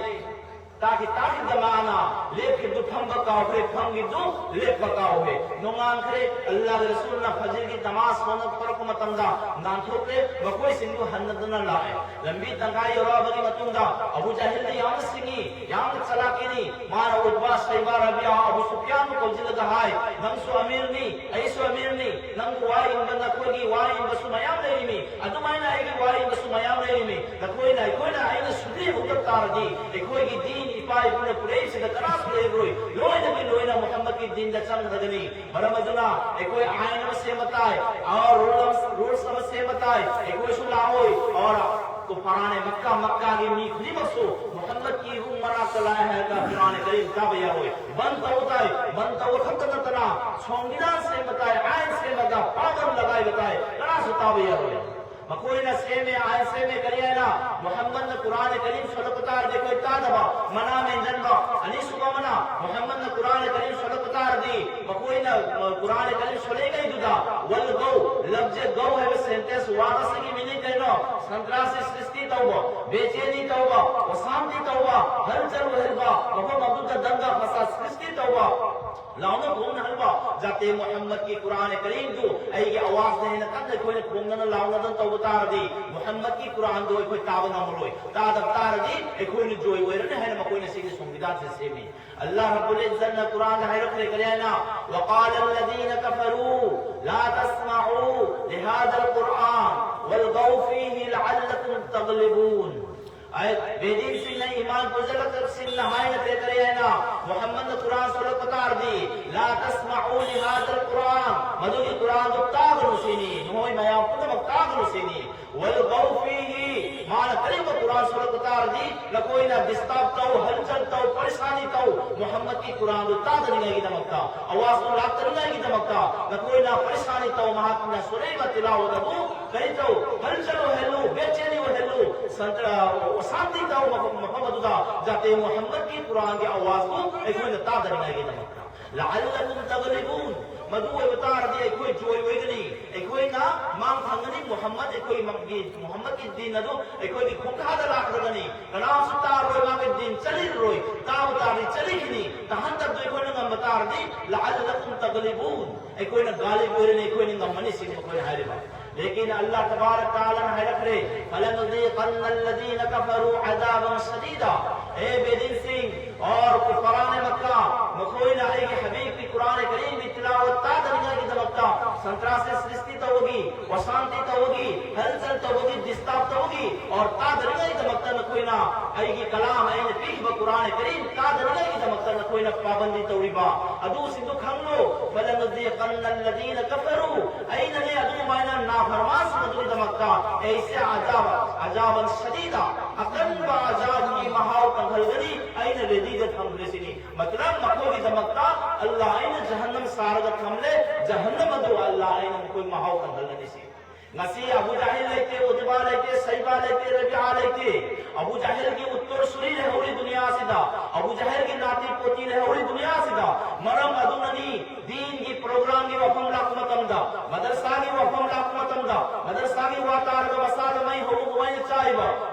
ꯇꯥꯈꯤ, ꯇꯥꯈꯤꯕꯗ ꯃꯥꯅ ꯂꯦꯞꯈꯤꯕꯗꯨ ꯐꯝꯕ ꯀꯥꯎꯈ꯭ꯔꯦ, ꯐꯝꯈꯤꯕꯗꯨ ꯂꯦꯞꯄ ꯀꯥꯎꯈ꯭ꯔꯦ꯫ ꯅꯣꯡꯉꯥꯟꯈ꯭ꯔꯦ, ꯑꯜꯂꯥꯍꯒꯤ ꯔꯁꯨꯜꯅ ꯐꯖꯔꯒꯤ ꯅꯃꯥꯖ ꯁꯣꯟꯅ ꯊꯣꯛꯂꯛꯄ ꯃꯇꯝꯗ ꯅꯥꯟꯊꯣꯛꯂꯦ, ꯃꯈꯣꯏꯁꯤꯡꯗꯨ ꯍꯟꯅꯗꯨꯅ ꯂꯥꯛꯑꯦ꯫ ꯂꯝꯕꯤ ꯇꯪꯈꯥꯏ ꯌꯧꯔꯛꯑꯕꯒꯤ ꯃꯇꯨꯡꯗ ꯑꯕꯨ ꯖꯍꯤꯜꯗꯤ ꯌꯥꯝꯅ ꯁꯤꯡꯉꯤ, ꯌꯥꯝꯅ ꯆꯂꯥꯛꯀꯤꯅꯤ꯫ ꯃꯥꯅ ꯎꯠꯕꯥ, ꯁꯩꯕꯥ, ꯔꯕꯤꯌꯥ, ꯑꯕꯨ ꯁꯨꯐꯤꯌꯥꯟꯕꯨ ꯀꯧꯁꯤꯜꯂꯒ ꯍꯥꯏ, "ꯅꯪꯁꯨ ꯑꯃꯤꯔꯅꯤ, ꯑꯩꯁꯨ ꯑꯃꯤꯔꯅꯤ, ꯅꯪꯕꯨ ꯋꯥ ꯏꯟꯕ ꯅꯈꯣꯏꯒꯤ ꯋꯥ ꯏꯟꯕꯁꯨ ꯃꯌꯥꯝ ꯂꯩꯔꯤꯃꯤ, ꯑꯗꯨꯃꯥꯏꯅ ꯑꯩꯒꯤ ꯋꯥ ꯏꯟꯕꯁꯨ ꯃꯌꯥꯝ ꯂꯩꯔꯤꯃꯤ꯫ ꯅꯈꯣꯏꯅ, ꯑꯩꯈꯣꯏꯅ ꯑꯩꯅ ꯁꯨꯗ꯭ꯔꯤ ꯍꯧꯗꯛ ꯇꯥꯔꯗꯤ ꯑꯩꯈꯣꯏꯒꯤ ꯗꯤꯟ ꯏꯄꯥ ꯏꯄꯨꯅ ꯄꯨꯔꯛꯏꯁꯤꯗ ꯀꯅꯥꯁꯨ ꯂꯩꯔꯣꯏ, ꯂꯣꯏꯅꯒꯤ ꯂꯣꯏꯅ ꯃꯨꯍꯝꯃꯗꯀꯤ ꯗꯤꯟꯗ ꯆꯪꯈ꯭ꯔꯒꯅꯤ꯫ ꯃꯔꯝ ꯑꯗꯨꯅ ꯑꯩꯈꯣꯏ ꯑꯥꯏꯟ ꯑꯃ ꯁꯦꯝꯕ ꯇꯥꯏ, ꯑꯣꯔ ꯔꯨꯜꯁ, ꯔꯨꯜꯁ ꯑꯃ ꯁꯦꯝꯕ ꯇꯥꯏ, ꯑꯩꯈꯣꯏꯁꯨ ꯂꯥꯛꯑꯣꯏ, ꯑꯣꯔ ꯀꯨꯐꯥꯔꯥꯅꯦ ꯃꯛꯀꯥ, ꯃꯛꯀꯥꯒꯤ ꯃꯤ ꯈꯨꯗꯤꯡꯃꯛꯁꯨ ꯃꯨꯍꯝꯃꯗꯀꯤ ꯏꯕꯨꯡ ꯃꯅꯥꯛꯇ ꯂꯥꯛꯑꯦ ꯍꯥꯏꯔꯒ ꯀꯨꯔꯥꯟ ꯀꯔꯤꯝ ꯇꯥꯕ ꯌꯥꯔꯣꯏ꯫ ꯕꯟ ꯇꯧꯕ ꯇꯥꯏ, ꯕꯟ ꯇꯧꯕ ꯈꯛꯇ ꯅꯠꯇꯅ ꯁꯣꯡꯕꯤꯙꯥꯟ ꯁꯦꯝꯕ ꯇꯥꯏ, ꯑꯥꯏꯟ ꯁꯦꯝꯃꯒ ꯄꯥꯕꯟ ꯂꯒꯥꯏꯕ ꯇꯥꯏ, ꯀꯅꯥꯁꯨ ꯇꯥꯕ ꯌꯥꯔꯣꯏ꯫ ꯃꯈꯣꯏꯅ ꯁꯦꯝꯃꯦ, ꯑꯥꯏꯟ ꯁꯦꯝꯃꯦ, ꯀꯔꯤ ꯍꯥꯏꯅ? ꯃꯨꯍꯝꯃꯗꯅ ꯀꯨꯔꯥꯟ ꯀꯔꯤꯝ ꯁꯣꯜꯂꯛꯄ ꯇꯥꯔꯗꯤ ꯑꯩꯈꯣꯏ ꯇꯥꯗꯕ, ꯃꯅꯥ ꯃꯦꯟꯁꯤꯟꯕ꯫ ꯑꯅꯤꯁꯨꯕ ꯑꯃꯅ, ꯃꯨꯍꯝꯃꯗꯅ ꯀꯨꯔꯥꯟ ꯀꯔꯤꯝ ꯁꯣꯜꯂꯛꯄ ꯇꯥꯔꯗꯤ ꯃꯈꯣꯏꯅ, ꯑ, ꯀꯨꯔꯥꯟ ꯀꯔꯤꯝ ꯁꯣꯜꯂꯛꯏꯉꯩꯗꯨꯗ, ꯋꯜ ꯒꯧ, ꯂꯐꯖ ꯒꯧ ꯍꯥꯏꯕ ꯁꯦꯟꯇꯦꯟꯁ ꯋꯥꯔꯗ ꯑꯁꯤꯒꯤ ꯃꯤꯅꯤꯡ ꯀꯩꯅꯣ? ꯁꯟꯇ꯭ꯔꯥꯁꯤ ꯁ꯭ꯔꯤꯁꯇꯤ ꯇꯧꯕ, ꯕꯦꯆꯦꯅꯤ ꯇꯧꯕ, ꯑꯣꯁꯥꯟꯇꯤ ꯇꯧꯕ, ꯍꯜꯆꯜ ꯑꯣꯏꯍꯟꯕ, ꯃꯐꯝ ꯑꯗꯨꯗ ꯗꯪꯒꯥ ꯐꯁꯥꯗ ꯁ꯭ꯔꯤꯁꯇꯤ ꯇꯧꯕ꯫ ꯂꯥꯎꯅ ꯈꯣꯡꯅꯍꯟꯕ꯫ ꯖꯥꯇꯦ ꯃꯨꯍꯝꯃꯗꯀꯤ ꯀꯨꯔꯥꯟ ꯀꯔꯤꯝꯗꯨ ꯑꯩꯒꯤ ꯑꯋꯥꯖꯅ ꯍꯦꯟꯅ ꯀꯟꯅ ꯑꯩꯈꯣꯏꯅ ꯈꯣꯡꯗꯅ ꯂꯥꯎꯅꯗꯅ ꯇꯧꯕ ꯇꯥꯔꯗꯤ, ꯃꯨꯍꯝꯃꯗꯀꯤ ꯀꯨꯔꯥꯟꯗꯨ ꯑꯩꯈꯣꯏ ꯇꯥꯕ ꯉꯝꯃꯔꯣꯏ꯫ ꯇꯥꯗꯕ ꯇꯥꯔꯗꯤ ꯑꯩꯈꯣꯏꯅ ꯖꯣꯏ ꯑꯣꯏꯔꯅꯤ ꯍꯥꯏꯅ ꯃꯈꯣꯏꯅ ꯁꯤꯒꯤ ꯁꯪꯕꯤꯙꯥꯟꯁꯦ ꯁꯦꯝꯃꯤ꯫ ꯑꯜꯂꯥꯍ ꯔꯕꯨꯜ ꯏꯖꯠꯅ ꯀꯨꯔꯥꯟꯗ ꯍꯥꯏꯔꯛꯈ꯭ꯔꯦ ꯀꯔꯤ ꯍꯥꯏꯅ? وقال الذين كفروا لا تسمعوا لهذا القرآن والغوا فيه لعلكم تغلبون. ꯑꯩ ꯕꯦꯗꯤꯟꯁꯤꯡꯅ ꯏꯃꯥꯟ ꯄꯨꯖꯜꯂꯛꯇꯕꯁꯤꯡꯅ ꯍꯥꯏꯅ ꯄꯦꯇꯔꯦ ꯍꯥꯏꯅ ꯃꯨꯍꯝꯃꯗꯅ ꯀꯨꯔꯥꯟ ꯁꯣꯜꯂꯛꯄ ꯇꯥꯔꯗꯤ, لا تسمعوا لهذا القرآن, ꯃꯗꯨꯒꯤ ꯀꯨꯔꯥꯟꯗꯨ ꯇꯥꯒꯅꯨ ꯁꯤꯅꯤ, ꯅꯈꯣꯏ ꯃꯌꯥꯝ ꯄꯨꯝꯅꯃꯛ ꯇꯥꯒꯅꯨ ꯁꯤꯅꯤ꯫ والغوا فيه, ꯃꯥꯅ ꯀꯔꯤꯒꯨꯝꯕ ꯀꯨꯔꯥꯟ ꯁꯣꯜꯂꯛꯄ ꯇꯥꯔꯗꯤ ꯅꯈꯣꯏꯅ ꯗꯤꯁꯇꯥꯔꯕ ꯇꯧ, ꯍꯜꯆꯜ ꯇꯧ, ꯄꯔꯤꯁꯥꯅꯤ ꯇꯧ, ꯃꯨꯍꯝꯃꯗꯀꯤ ꯀꯨꯔꯥꯟꯗꯨ ꯇꯥꯗꯅꯤꯡꯉꯥꯏꯒꯤꯗꯃꯛꯇ, ꯑꯋꯥꯖꯇꯨ ꯂꯥꯛꯇꯅꯤꯡꯉꯥꯏꯒꯤꯗꯃꯛꯇ ꯅꯈꯣꯏꯅ ꯄꯔꯤꯁꯥꯅꯤ ꯇꯧ, ꯃꯍꯥꯛꯅ ꯁꯣꯜꯂꯛꯏꯕ ꯇꯤꯂꯥꯋꯠ ꯑꯗꯨ ꯀꯔꯤ ꯇꯧ? ꯍꯜꯆꯜ ꯑꯣꯏꯍꯜꯂꯨ, ꯕꯦꯆꯦꯅꯤ ꯑꯣꯏꯍꯜꯂꯨ, ꯁꯟꯇ꯭ꯔ-, ꯑꯣ, ꯑꯣꯁꯥꯟꯇꯤ ꯇꯧ ꯃꯐꯝ, ꯃꯐꯝ ꯑꯗꯨꯗ꯫ ꯖꯥꯇꯦ ꯃꯨꯍꯝꯃꯗꯀꯤ ꯀꯨꯔꯥꯟꯒꯤ ꯑꯋꯥꯖꯇꯨ ꯑꯩꯈꯣꯏꯅ ꯇꯥꯗꯅꯤꯡꯉꯥꯏꯒꯤꯗꯃꯛꯇ꯫ لعلكم تغلبون, ꯃꯗꯨ ꯑꯣꯏꯕ ꯇꯥꯔꯗꯤ ꯑꯩꯈꯣꯏ ꯖꯣꯏ ꯑꯣꯏꯒꯅꯤ, ꯑꯩꯈꯣꯏꯅ ꯃꯥꯡ ꯊꯪꯒꯅꯤ꯫ ꯃꯨꯍꯝꯃꯗ ꯑꯩꯈꯣꯏ ꯃ-, ꯒꯤ, ꯃꯨꯍꯝꯃꯗꯀꯤ ꯗꯤꯟ ꯑꯗꯨ ꯑꯩꯈꯣꯏꯒꯤ ꯈꯣꯡꯊꯥꯗ ꯂꯥꯛꯂꯒꯅꯤ꯫ ꯀꯅꯥꯁꯨ ꯇꯥꯔꯣꯏ, ꯃꯥꯒꯤ ꯗꯤꯟ ꯆꯠꯂꯤꯔꯣꯏ, ꯇꯥꯕ ꯇꯥꯔꯗꯤ ꯆꯠꯂꯤꯈꯤꯅꯤ꯫ ꯇꯥꯍꯟꯗꯕꯗꯨ ꯑꯩꯈꯣꯏꯅ ꯉꯝꯕ ꯇꯥꯔꯗꯤ, لعلكم تغلبون, ꯑꯩꯈꯣꯏꯅ ꯒꯥꯂꯤꯕ ꯑꯣꯏꯔꯅꯤ, ꯑꯩꯈꯣꯏꯅ ꯉꯝꯃꯅꯤ ꯁꯤꯅꯤ ꯃꯈꯣꯏꯅ ꯍꯥꯏꯔꯤꯕ꯫ ꯂꯦꯀꯤꯟ ꯑꯜꯂꯥꯍ ꯇꯕꯥꯔꯛ ꯇꯥꯂꯥꯅ ꯍꯥꯏꯔꯛꯈ꯭ꯔꯦ, فلنذيقن الذين كفروا عذابا شديدا. ꯑꯦ ꯕꯦꯗꯤꯟꯁꯤꯡ ꯑꯣꯔ ꯀꯨꯐꯥꯔꯥꯅꯦ ꯃꯛꯀꯥ, ꯃꯈꯣꯏꯅ ꯑꯩꯒꯤ ꯍꯕꯤꯕꯀꯤ ꯀꯨꯔꯥꯟ ꯀꯔꯤꯝꯒꯤ ꯇꯤꯂꯥꯋꯠ ꯇꯥꯗꯅꯤꯡꯉꯥꯏꯒꯤꯗꯃꯛꯇ ꯁꯟꯇ꯭ꯔꯥꯁꯤ ꯁ꯭ꯔꯤꯁꯇꯤ ꯇꯧꯕꯒꯤ, ꯑꯣꯁꯥꯟꯇꯤ ꯇꯧꯕꯒꯤ, ꯍꯜꯆꯜ ꯇꯧꯕꯒꯤ, ꯗꯤꯁꯇꯥꯔꯕ ꯇꯧꯕꯒꯤ ꯑꯣꯔ ꯇꯥꯗꯅꯤꯡꯉꯥꯏꯒꯤꯗꯃꯛꯇ ꯅꯈꯣꯏꯅ ꯑꯩꯒꯤ ꯀꯂꯥꯝ, ꯑꯩꯅ ꯄꯤꯈꯤꯕ ꯀꯨꯔꯥꯟ ꯀꯔꯤꯝ ꯇꯥꯗꯅꯤꯡꯉꯥꯏꯒꯤꯗꯃꯛꯇ ꯅꯈꯣꯏꯅ ꯄꯥꯕꯟꯗꯤ ꯇꯧꯔꯤꯕ ꯑꯗꯨꯁꯤꯡꯗꯨ ꯈꯪꯂꯨ꯫ فلنذيقن الذين كفروا, ꯑꯩꯅꯅꯦ ꯑꯗꯨꯃꯥꯏꯅ ꯅꯥꯐꯔꯃꯥꯟꯁꯤꯡ ꯑꯗꯨꯒꯤꯗꯃꯛꯇ ꯑꯩꯁꯦ عذابا، عذابا شديدا, ꯑꯀꯟꯕ ꯑꯖꯥꯕꯒꯤ ꯃꯍꯥꯎ ꯇꯪꯍꯜꯒꯅꯤ, ꯑꯩꯅ ꯔꯦꯗꯤꯗ ꯊꯝꯈ꯭ꯔꯦ ꯁꯤꯅꯤ꯫ ꯃꯇꯂꯕ ꯃꯈꯣꯏꯒꯤꯗꯃꯛꯇ ꯑꯜꯂꯥꯍ ꯑꯩꯅ ꯖꯍꯟꯅꯝ ꯁꯥꯔꯒ ꯊꯝꯂꯦ, ꯖꯍꯟꯅꯝ ꯑꯗꯨ ꯑꯜꯂꯥꯍ ꯑꯩꯅ ꯃꯈꯣꯏ ꯃꯍꯥꯎ ꯇꯪꯍꯜꯒꯅꯤ ꯁꯤꯅꯤ꯫ ꯉꯁꯤ ꯑꯕꯨ ꯖꯥꯍꯤꯜ ꯂꯩꯇꯦ, ꯎꯠꯕꯥ ꯂꯩꯇꯦ, ꯁꯩꯕꯥ ꯂꯩꯇꯦ, ꯔꯕꯤꯌꯥ ꯂꯩꯇꯦ꯫ ꯑꯕꯨ ꯖꯥꯍꯤꯜꯒꯤ ꯎꯠꯇꯔ ꯁꯨꯔꯤ ꯂꯩꯍꯧꯔꯤ ꯗꯨꯅꯤꯌꯥꯁꯤꯗ, ꯑꯕꯨ ꯖꯥꯍꯤꯜꯒꯤ ꯅꯥꯇꯤ ꯄꯣꯇꯤ ꯂꯩꯍꯧꯔꯤ ꯗꯨꯅꯤꯌꯥꯁꯤꯗ꯫ ꯃꯔꯝ ꯑꯗꯨꯅꯅꯤ ꯗꯤꯟꯒꯤ ꯄ꯭ꯔꯣꯒ꯭ꯔꯥꯝꯒꯤ ꯋꯥꯐꯝ ꯂꯥꯛꯄ ꯃꯇꯝꯗ, ꯃꯗꯔꯁꯥꯒꯤ ꯋꯥꯐꯝ ꯂꯥꯛꯄ ꯃꯇꯝꯗ, ꯃꯗꯔꯁꯥꯒꯤ ꯋꯥ ꯇꯥꯔꯒ ꯃꯁꯥꯗ ꯃꯩ ꯍꯧꯕ ꯑꯗꯨꯃꯥꯏꯅ ꯆꯥꯏꯕ꯫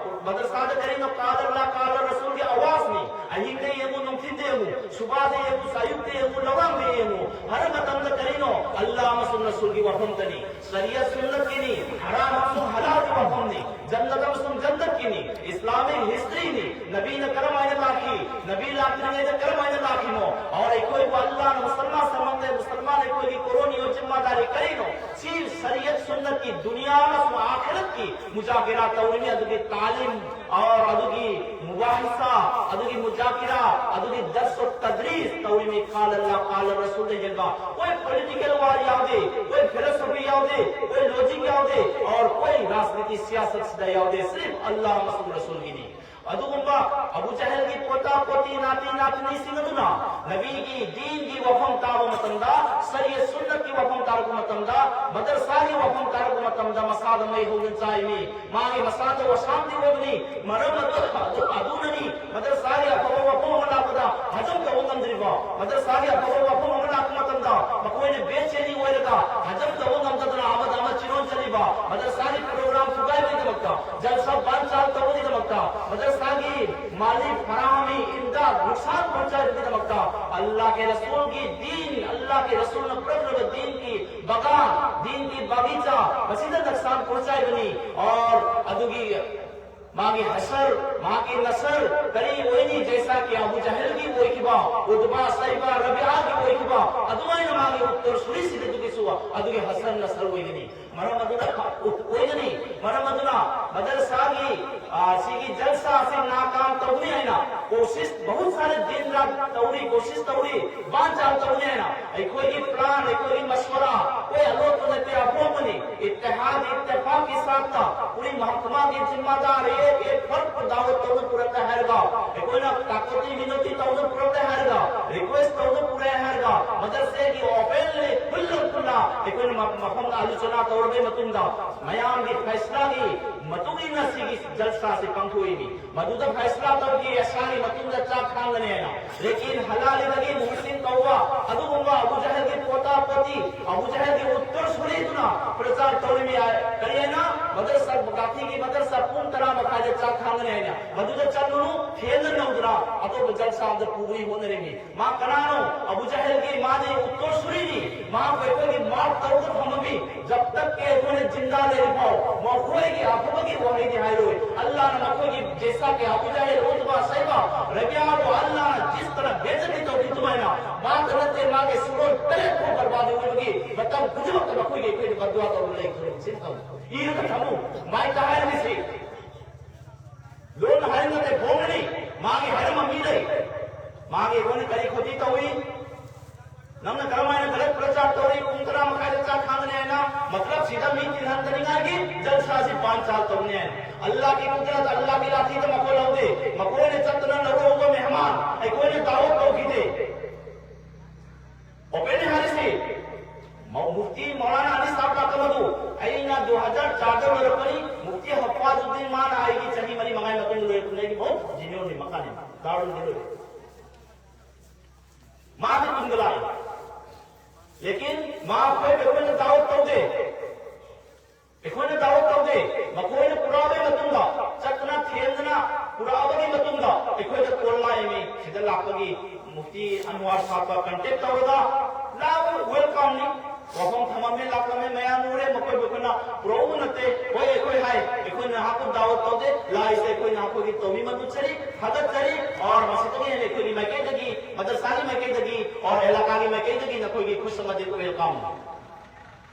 ꯃꯗꯔꯁꯥꯗ ꯀꯔꯤꯅꯣ ꯀꯥꯂ ꯑꯜꯂꯥ ꯀꯥꯂ ꯔꯁꯨꯜꯒꯤ ꯑꯋꯥꯖꯅꯤ꯫ ꯑꯍꯤꯡꯗ ꯌꯦꯡꯉꯨ, ꯅꯨꯡꯊꯤꯟꯗ ꯌꯦꯡꯉꯨ, ꯁꯨꯕꯥꯗ ꯌꯦꯡꯉꯨ, ꯑꯌꯨꯛꯇ ꯌꯦꯡꯉꯨ, ꯂꯋꯥꯡꯗ ꯌꯦꯡꯉꯨ, ꯍꯔ ꯃꯇꯝꯗ ꯀꯔꯤꯅꯣ ꯑꯜꯂꯥ ꯑꯃꯁꯨꯡ ꯔꯁꯨꯜꯒꯤ ꯋꯥꯐꯝꯗꯅꯤ꯫ ꯁꯔꯤꯌꯠ ꯁꯨꯟꯅꯠꯀꯤꯅꯤ, ꯍꯔꯥꯝ ꯑꯃꯁꯨꯡ ꯍꯂꯥꯜꯒꯤ ꯋꯥꯐꯝꯅꯤ, ꯖꯟꯅꯠ ꯑꯃꯁꯨꯡ ꯖꯟꯅꯠꯀꯤꯅꯤ, ꯏꯁꯂꯥꯃꯤꯛ ꯍꯤꯁꯇ꯭ꯔꯤꯅꯤ, ꯅꯕꯤꯅ ꯀꯔꯝꯍꯥꯏꯅ ꯂꯥꯛꯈꯤ, ꯅꯕꯤ ꯂꯥꯛꯇ꯭ꯔꯤꯉꯩꯗ ꯀꯔꯝꯍꯥꯏꯅ ꯂꯥꯛꯈꯤꯅꯣ, ꯑꯣꯔ ꯑꯩꯈꯣꯏꯕꯨ ꯑꯜꯂꯥꯅ ꯃꯨꯁꯜꯃꯥꯟ ꯁꯃꯛꯇ ꯃꯨꯁꯜꯃꯥꯟ ꯑꯩꯈꯣꯏꯒꯤ ꯀꯣꯔꯣꯅꯤꯌꯣ ꯖꯤꯝꯃꯥꯗꯥꯔꯤ ꯀꯔꯤꯅꯣ? ꯁꯤ ꯁꯔꯤꯌꯠ ꯁꯨꯟꯅꯠꯀꯤ ꯗꯨꯅꯤꯌꯥ ꯑꯃꯁꯨꯡ ꯑꯥꯈꯤꯔꯠꯀꯤ ꯃꯨꯖꯥꯀꯤꯔꯥ ꯇꯧꯔꯤꯅꯤ, ꯑꯗꯨꯒꯤ ꯇꯥꯂꯤꯝ ꯑꯣꯔ ꯑꯗꯨꯒꯤ ꯃꯨꯕꯥꯍꯤꯁꯥ, ꯑꯗꯨꯒꯤ ꯃꯨꯖꯥꯀꯤꯔꯥ, ꯑꯗꯨꯒꯤ ꯗꯔꯁ ꯇꯗ꯭ꯔꯤꯁ ꯇꯧꯔꯤꯕ ꯀꯥꯂ ꯑꯜꯂꯥ ꯀꯥꯂ ꯔꯁꯨꯜꯗ ꯌꯦꯡꯕ꯫ ꯀꯣꯏ ꯄꯣꯂꯤꯇꯤꯀꯦꯜ ꯋꯥꯔ ꯌꯥꯎꯗꯦ, ꯀꯣꯏ ꯐꯤꯂꯣꯁꯣꯐꯤ ꯌꯥꯎꯗꯦ, ꯀꯣꯏ ꯂꯣꯖꯤꯛ ꯌꯥꯎꯗꯦ, ꯑꯣꯔ ꯀꯣꯏ ꯔꯥꯖꯅꯤꯇꯤ ꯁꯤꯌꯥꯁꯠ ꯁꯤꯗ ꯌꯥꯎꯗꯦ, ꯁꯤꯔꯐ ꯑꯜꯂꯥ ꯑꯃꯁꯨꯡ ꯔꯁꯨꯜꯒꯤꯅꯤ꯫ ꯑꯗꯨꯒꯨꯝꯕ ꯑꯕꯨ ꯖꯍꯜꯒꯤ ꯄꯣꯇꯥ ꯄꯣꯇꯤ ꯅꯥꯇꯤ ꯅꯥꯇꯅꯤꯁꯤꯡ ꯑꯗꯨꯅ ꯅꯕꯤꯒꯤ ꯗꯤꯟꯒꯤ ꯋꯥꯐꯝ ꯇꯥꯕ ꯃꯇꯝꯗ, ꯁꯔꯤꯌꯠ ꯁꯨꯟꯅꯠꯀꯤ ꯋꯥꯐꯝ ꯇꯥꯔꯛꯄ ꯃꯇꯝꯗ, ꯃꯗꯔꯁꯥꯒꯤ ꯋꯥꯐꯝ ꯇꯥꯔꯛꯄ ꯃꯇꯝꯗ ꯃꯁꯥꯗ ꯃꯩ ꯍꯧꯗꯨꯅ ꯆꯥꯏꯃꯤ꯫ ꯃꯥꯒꯤ ꯃꯁꯥꯗ ꯑꯣꯁꯥꯟꯇꯤ ꯑꯣꯏꯕꯅꯤ꯫ ꯃꯔꯝ ꯑꯗꯨ, ꯑꯗꯨ, ꯑꯗꯨꯅꯅꯤ ꯃꯗꯔꯁꯥꯒꯤ ꯑꯐꯕ ꯋꯥꯐꯝ ꯑꯃ ꯂꯥꯛꯄꯗ ꯍꯖꯝ ꯇꯧꯕ ꯉꯝꯗ꯭ꯔꯤꯕ, ꯃꯗꯔꯁꯥꯒꯤ ꯑꯐꯕ ꯋꯥꯐꯝ ꯑꯃ ꯂꯥꯛꯄ ꯃꯇꯝꯗ ꯃꯈꯣꯏꯅ ꯕꯦꯆꯦꯅꯤ ꯑꯣꯏꯔꯒ ꯍꯖꯝ ꯇꯧꯕ ꯉꯝꯗꯗꯅ ꯑꯃꯗ ꯑꯃ ꯆꯤꯔꯣꯟ ꯆꯠꯂꯤꯕ, ꯃꯗꯔꯁꯥꯒꯤ ꯄ꯭ꯔꯣꯒ꯭ꯔꯥꯝ ꯊꯨꯒꯥꯏꯕꯒꯤꯗꯃꯛꯇ, ꯖꯜꯁꯥ ꯕꯟ ꯆꯥꯜ ꯇꯧꯕꯒꯤꯗꯃꯛꯇ, ꯃꯗꯔꯁꯥꯒꯤ ꯃꯥꯂꯤ ꯐꯔꯥꯍꯃꯤ, ꯏꯝꯗꯥꯗ, ꯅꯨꯛꯁꯥꯟ ꯄꯍꯨꯟꯆꯥꯏꯕꯒꯤꯗꯃꯛꯇ ꯑꯜꯂꯥꯍꯒꯤ ꯔꯁꯨꯜꯒꯤ ꯗꯤꯟ, ꯑꯜꯂꯥꯍꯒꯤ ꯔꯁꯨꯜꯅ ꯄꯨꯔꯛꯂꯕ ꯗꯤꯟꯒꯤ ꯕꯒꯥꯟ, ꯗꯤꯟꯒꯤ ꯕꯒꯤꯆꯥ, ꯃꯁꯤꯗ ꯅꯛꯁꯥꯟ ꯄꯍꯨꯟꯆꯥꯏꯕꯅꯤ꯫ ꯑꯣꯔ ꯑꯗꯨꯒꯤ ꯃꯥꯒꯤ ꯍꯁꯔ, ꯃꯥꯒꯤ ꯅꯁꯔ ꯀꯔꯤ ꯑꯣꯏꯅꯤ? ꯖꯩꯁꯥ ꯀꯤ ꯑꯕꯨ ꯖꯍꯜꯒꯤ ꯑꯣꯏꯈꯤꯕ, ꯎꯠꯕꯥ, ꯁꯩꯕꯥ, ꯔꯕꯤꯌꯥꯒꯤ ꯑꯣꯏꯈꯤꯕ, ꯑꯗꯨꯃꯥꯏꯅ ꯃꯥꯒꯤ ꯎꯠꯇꯔ ꯁꯨꯔꯤꯁꯤꯗ ꯑꯗꯨꯒꯤꯁꯨ ꯑꯗꯨꯒꯤ ꯍꯁꯔ ꯅꯁꯔ ꯑꯣꯏꯒꯅꯤ꯫ ꯃꯔꯝ ꯑꯗꯨꯅ ꯑꯣꯏꯒꯅꯤ꯫ ꯃꯔꯝ ꯑꯗꯨꯅ ꯃꯗꯔꯁꯥꯒꯤ, ꯑ, ꯁꯤꯒꯤ ꯖꯜꯁꯥ ꯑꯁꯤ ꯅꯥꯀꯥꯝ ꯇꯧꯅꯤ ꯍꯥꯏꯅ ꯀꯣꯁꯤꯁ ꯕꯍꯨꯠ ꯁꯥꯔꯦ, ꯗꯤꯟ ꯔꯥꯠ ꯇꯧꯔꯤ, ꯀꯣꯁꯤꯁ ꯇꯧꯔꯤ, ꯕꯥꯟꯆꯥꯜ ꯇꯧꯅꯤ ꯍꯥꯏꯅ ꯑꯩꯈꯣꯏꯒꯤ ꯄ꯭ꯂꯥꯟ, ꯑꯩꯈꯣꯏꯒꯤ ꯃꯁꯋꯔꯥ, ꯑꯩꯈꯣꯏ ꯑꯂꯣꯠꯄ ꯅꯠꯇꯦ, ꯑꯐꯣꯛꯄꯅꯤ꯫ ꯏꯠꯇꯤꯍꯥꯗ ꯏꯠꯇꯤꯐꯥꯛꯀꯤ ꯁꯥꯠꯇ ꯄꯨꯔꯤ ꯃꯍꯀꯃꯥꯒꯤ ꯖꯤꯝꯃꯥꯗꯥꯔ ꯑꯦꯛ ꯑꯦꯛ ꯐꯔꯗ ꯀꯣ ꯗꯥꯋꯠ ꯇꯧꯅ ꯄꯨꯔꯛꯀꯦ ꯍꯥꯏꯔꯒ, ꯑꯩꯈꯣꯏꯅ ꯇꯥꯀꯣꯇꯤ ꯃꯤꯅꯣꯇꯤ ꯇꯧꯅ ꯄꯨꯔꯛꯀꯦ ꯍꯥꯏꯔꯒ, ꯔꯤꯀ꯭ꯋꯦꯁ ꯇꯧꯅ ꯄꯨꯔꯛꯑꯦ ꯍꯥꯏꯔꯒ, ꯃꯗꯔꯁꯦꯒꯤ ꯑꯣꯄꯦꯟꯂꯤ ꯈꯨꯜꯂ ꯈꯨꯜꯂ ꯑꯩꯈꯣꯏꯅ ꯃ-, ꯃꯐꯝꯗ ꯑꯥꯂꯣꯆꯅꯥ ꯇꯧꯔꯕ ꯃꯇꯨꯡꯗ, ꯃꯌꯥꯝꯒꯤ ꯐꯩꯁꯂꯥꯒꯤ ꯃꯇꯨꯡ ꯏꯟꯅ ꯁꯤꯒꯤ ꯖꯜꯁꯥꯁꯤ ꯄꯥꯡꯊꯣꯛꯏꯅꯤ꯫ ꯃꯗꯨꯗ ꯐꯩꯁꯂꯥ ꯇꯧꯈꯤ, ꯑꯁꯥꯒꯤ ꯃꯇꯨꯡꯗ ꯆꯥꯛ ꯈꯥꯡꯒꯅꯤ ꯍꯥꯏꯅ꯫ ꯂꯦꯀꯤꯟ ꯍꯂꯥꯂꯤꯗꯒꯤ ꯃꯨꯍꯁꯤꯟ ꯀꯧꯕ ꯑꯗꯨꯒꯨꯝꯕ ꯑꯕꯨ ꯖꯍꯜꯒꯤ ꯄꯣꯇꯥ ꯄꯣꯇꯤ, ꯑꯕꯨ ꯖꯍꯜꯒꯤ ꯎꯠꯇꯔ ꯁꯨꯔꯤꯗꯨꯅ ꯄ꯭ꯔꯆꯥꯔ ꯇꯧꯔꯤꯃꯤ ꯍꯥꯏ꯫ ꯀꯔꯤ ꯍꯥꯏꯅ? ꯃꯗꯔꯁꯥ, ꯒꯥꯊꯤꯒꯤ ꯃꯗꯔꯁꯥ ꯄꯨꯡ ꯇꯔꯥ ꯃꯈꯥꯏꯗ ꯆꯥꯛ ꯈꯥꯡꯒꯅꯤ ꯍꯥꯏꯅ꯫ ꯃꯗꯨꯗ ꯆꯠꯂꯨꯅꯨ, ꯊꯦꯡꯅ ꯅꯧꯗꯅ ꯑꯇꯣꯞꯄ ꯖꯜꯁꯥ ꯑꯃꯗ ꯄꯨꯕꯒꯤ ꯍꯣꯠꯅꯔꯤꯃꯤ꯫ ꯃꯥ ꯀꯅꯥꯅꯣ? ꯑꯕꯨ ꯖꯍꯜꯒꯤ, ꯃꯥꯗꯤ ꯎꯠꯇꯔ ꯁꯨꯔꯤꯅꯤ꯫ ꯃꯥꯕꯨ ꯑꯩꯈꯣꯏꯒꯤ ꯃꯥꯔꯛ ꯇꯧꯔꯒ ꯊꯝꯃꯝꯃꯤ꯫ ꯖꯕ ꯇꯛ ꯀꯤ ꯑꯩꯈꯣꯏꯅ ꯖꯤꯟꯗꯥ ꯂꯩꯔꯤ ꯐꯥꯎ ꯃꯈꯣꯏꯒꯤ ꯑꯐꯕꯒꯤ ꯋꯥꯍꯩꯗꯤ ꯍꯥꯏꯔꯣꯏ꯫ ꯑꯜꯂꯥꯍꯅ ꯃꯈꯣꯏꯒꯤ ꯖꯦꯁꯥ ꯀꯦ ꯑꯕꯨ ꯖꯍꯜ, ꯎꯠꯕꯥ, ꯁꯩꯕꯥ, ꯔꯕꯤꯌꯥꯕꯨ ꯑꯜꯂꯥꯍꯅ ꯖꯤꯁ ꯇꯔꯍ ꯕꯦꯏꯖꯖꯇꯤ ꯇꯧꯈꯤ ꯑꯗꯨꯃꯥꯏꯅ, ꯃꯥꯇ ꯅꯠꯇꯦ, ꯃꯥꯒꯤ ꯁꯨꯔꯣꯟ ꯇꯔꯦꯠ ꯐꯥꯎ ꯕꯔꯕꯥꯗꯤ ꯑꯣꯏꯕꯒꯤ ꯃꯇꯝ ꯈꯨꯗꯤꯡꯃꯛꯇ ꯃꯈꯣꯏꯒꯤ ꯑꯩꯈꯣꯏꯅ ꯕꯗꯗꯨꯋꯥ ꯇꯧꯔꯒ ꯂꯩꯈ꯭ꯔꯦ꯫ ꯁꯤ ꯈꯪꯉꯨ꯫ ꯏꯔꯒ ꯊꯝꯃꯨ꯫ ꯃꯥꯏꯛꯇ ꯍꯥꯏꯔꯤꯁꯤ꯫ ꯂꯣꯟꯅ ꯍꯥꯏꯔꯤ ꯅꯠꯇꯦ, ꯐꯣꯡꯅꯅꯤ꯫ ꯃꯥꯒꯤ ꯍꯥꯏꯔꯝꯕ ꯃꯤ ꯂꯩ꯫ ꯃꯥꯒꯤ ꯑꯩꯈꯣꯏꯅ ꯀꯔꯤ ꯈꯣꯇꯤ ꯇꯧꯏ? ꯅꯪꯅ ꯀꯔꯝꯍꯥꯏꯅ ꯒꯂꯠ ꯄ꯭ꯔꯆꯥꯔ ꯇꯧꯔꯤ? ꯄꯨꯡ ꯇꯔꯥ ꯃꯈꯥꯏꯗ ꯆꯥꯛ ꯈꯥꯡꯒꯅꯤ ꯍꯥꯏꯅ, ꯃꯇꯂꯕ ꯁꯤꯗ ꯃꯤ ꯇꯤꯜꯍꯟꯗꯅꯤꯡꯉꯥꯏꯒꯤ ꯖꯜꯁꯥꯁꯤ ꯕꯥꯟꯆꯥꯜ ꯇꯧꯅꯤ ꯍꯥꯏꯅ꯫ ꯑꯜꯂꯥꯍꯒꯤ ꯀꯨꯗꯔꯠ, ꯑꯜꯂꯥꯍꯒꯤ ꯂꯥꯊꯤꯗ ꯃꯈꯣꯏ ꯂꯧꯗꯦ꯫ ꯃꯈꯣꯏꯅ ꯆꯠꯇꯨꯅ ꯂꯧꯔꯨꯕ ꯃꯦꯍꯃꯥꯟ ꯑꯩꯈꯣꯏꯅ ꯗꯥꯋꯠ ꯇꯧꯈꯤꯗꯦ꯫ ꯑꯣꯄꯦꯟꯂꯤ ꯍꯥꯏꯔꯤꯁꯤ, ꯃꯧ-, ꯃꯨꯐꯇꯤ ꯃꯧꯂꯥꯅꯥ ꯑꯂꯤ ꯁꯥꯍꯕ ꯂꯥꯛꯄ ꯃꯗꯨ ꯑꯩꯅ ꯗꯨ ꯍꯖꯥꯔ ꯆꯥꯔꯗ ꯂꯣꯏꯔꯛꯄꯅꯤ꯫ ꯃꯨꯐꯇꯤ ꯍꯐꯥꯖꯨꯗꯗꯤꯟ ꯃꯥꯅ ꯑꯩꯒꯤ ꯆꯍꯤ ꯃꯔꯤ ꯃꯉꯥꯒꯤ ꯃꯇꯨꯡꯗ ꯂꯣꯏꯔꯛꯄꯅꯤ꯫ ꯑꯩꯒꯤ ꯃꯍꯨꯠ ꯖꯤꯅꯤꯌꯣꯔꯅꯤ, ꯃꯈꯥꯅꯤ, ꯗꯥꯔꯨꯟꯗꯤ ꯂꯣꯏꯔꯦ꯫ ꯃꯥꯒꯤ ꯇꯨꯡꯗ ꯂꯥꯛꯏ꯫ ꯂꯦꯀꯤꯟ ꯃꯥ ꯑꯩꯈꯣꯏ, ꯑꯩꯈꯣꯏꯅ ꯗꯥꯋꯠ ꯇꯧꯗꯦ꯫ ꯑꯩꯈꯣꯏꯅ ꯗꯥꯋꯠ ꯇꯧꯗꯦ꯫ ꯃꯈꯣꯏꯅ ꯄꯨꯔꯛꯑꯕꯒꯤ ꯃꯇꯨꯡꯗ, ꯆꯠꯇꯅ ꯊꯦꯝꯗꯅ ꯄꯨꯔꯛꯑꯕꯒꯤ ꯃꯇꯨꯡꯗ ꯑꯩꯈꯣꯏꯗ ꯀꯣꯜ ꯂꯥꯛꯏꯃꯤ꯫ ꯁꯤꯗ ꯂꯥꯛꯄꯒꯤ ꯃꯨꯐꯇꯤ ꯑꯟꯋꯥꯔ ꯁꯥꯍꯕꯀ ꯀꯟꯇꯦꯛ ꯇꯧꯔꯒ ꯂꯥꯛꯎ, ꯋꯦꯜꯀꯝꯅꯤ꯫ ꯋꯥꯐꯝ ꯊꯝꯃꯝꯃꯦ, ꯂꯥꯛꯂꯝꯃꯦ, ꯃꯌꯥꯝ ꯎꯔꯦ꯫ ꯃꯈꯣꯏꯕꯨ ꯑꯩꯈꯣꯏꯅ ꯄꯨꯔꯛꯎꯕ ꯅꯠꯇꯦ꯫ ꯍꯣꯏ, ꯑꯩꯈꯣꯏ ꯍꯥꯏ, ꯑꯩꯈꯣꯏ ꯅꯍꯥꯛꯄꯨ ꯗꯥꯋꯠ ꯇꯧꯗꯦ꯫ ꯂꯥꯛꯏꯁꯦ ꯑꯩꯈꯣꯏ ꯅꯍꯥꯛꯄꯨꯒꯤ ꯇꯧꯃꯤ ꯃꯗꯨ ꯆꯠꯆꯔꯤ, ꯊꯥꯒꯠꯆꯔꯤ꯫ ꯑꯣꯔ ꯃꯁꯤꯗꯒꯤ ꯍꯦꯟꯅ ꯑꯩꯈꯣꯏꯒꯤ ꯃꯥꯏꯀꯩꯗꯒꯤ, ꯃꯗꯔꯁꯥꯒꯤ ꯃꯥꯏꯀꯩꯗꯒꯤ, ꯑꯣꯔ ꯑꯦꯂꯥꯀꯥꯒꯤ ꯃꯥꯏꯀꯩꯗꯒꯤ ꯅꯈꯣꯏꯒꯤ ꯈꯨꯁ ꯑꯃꯗꯤ ꯋꯦꯜꯀꯝ꯫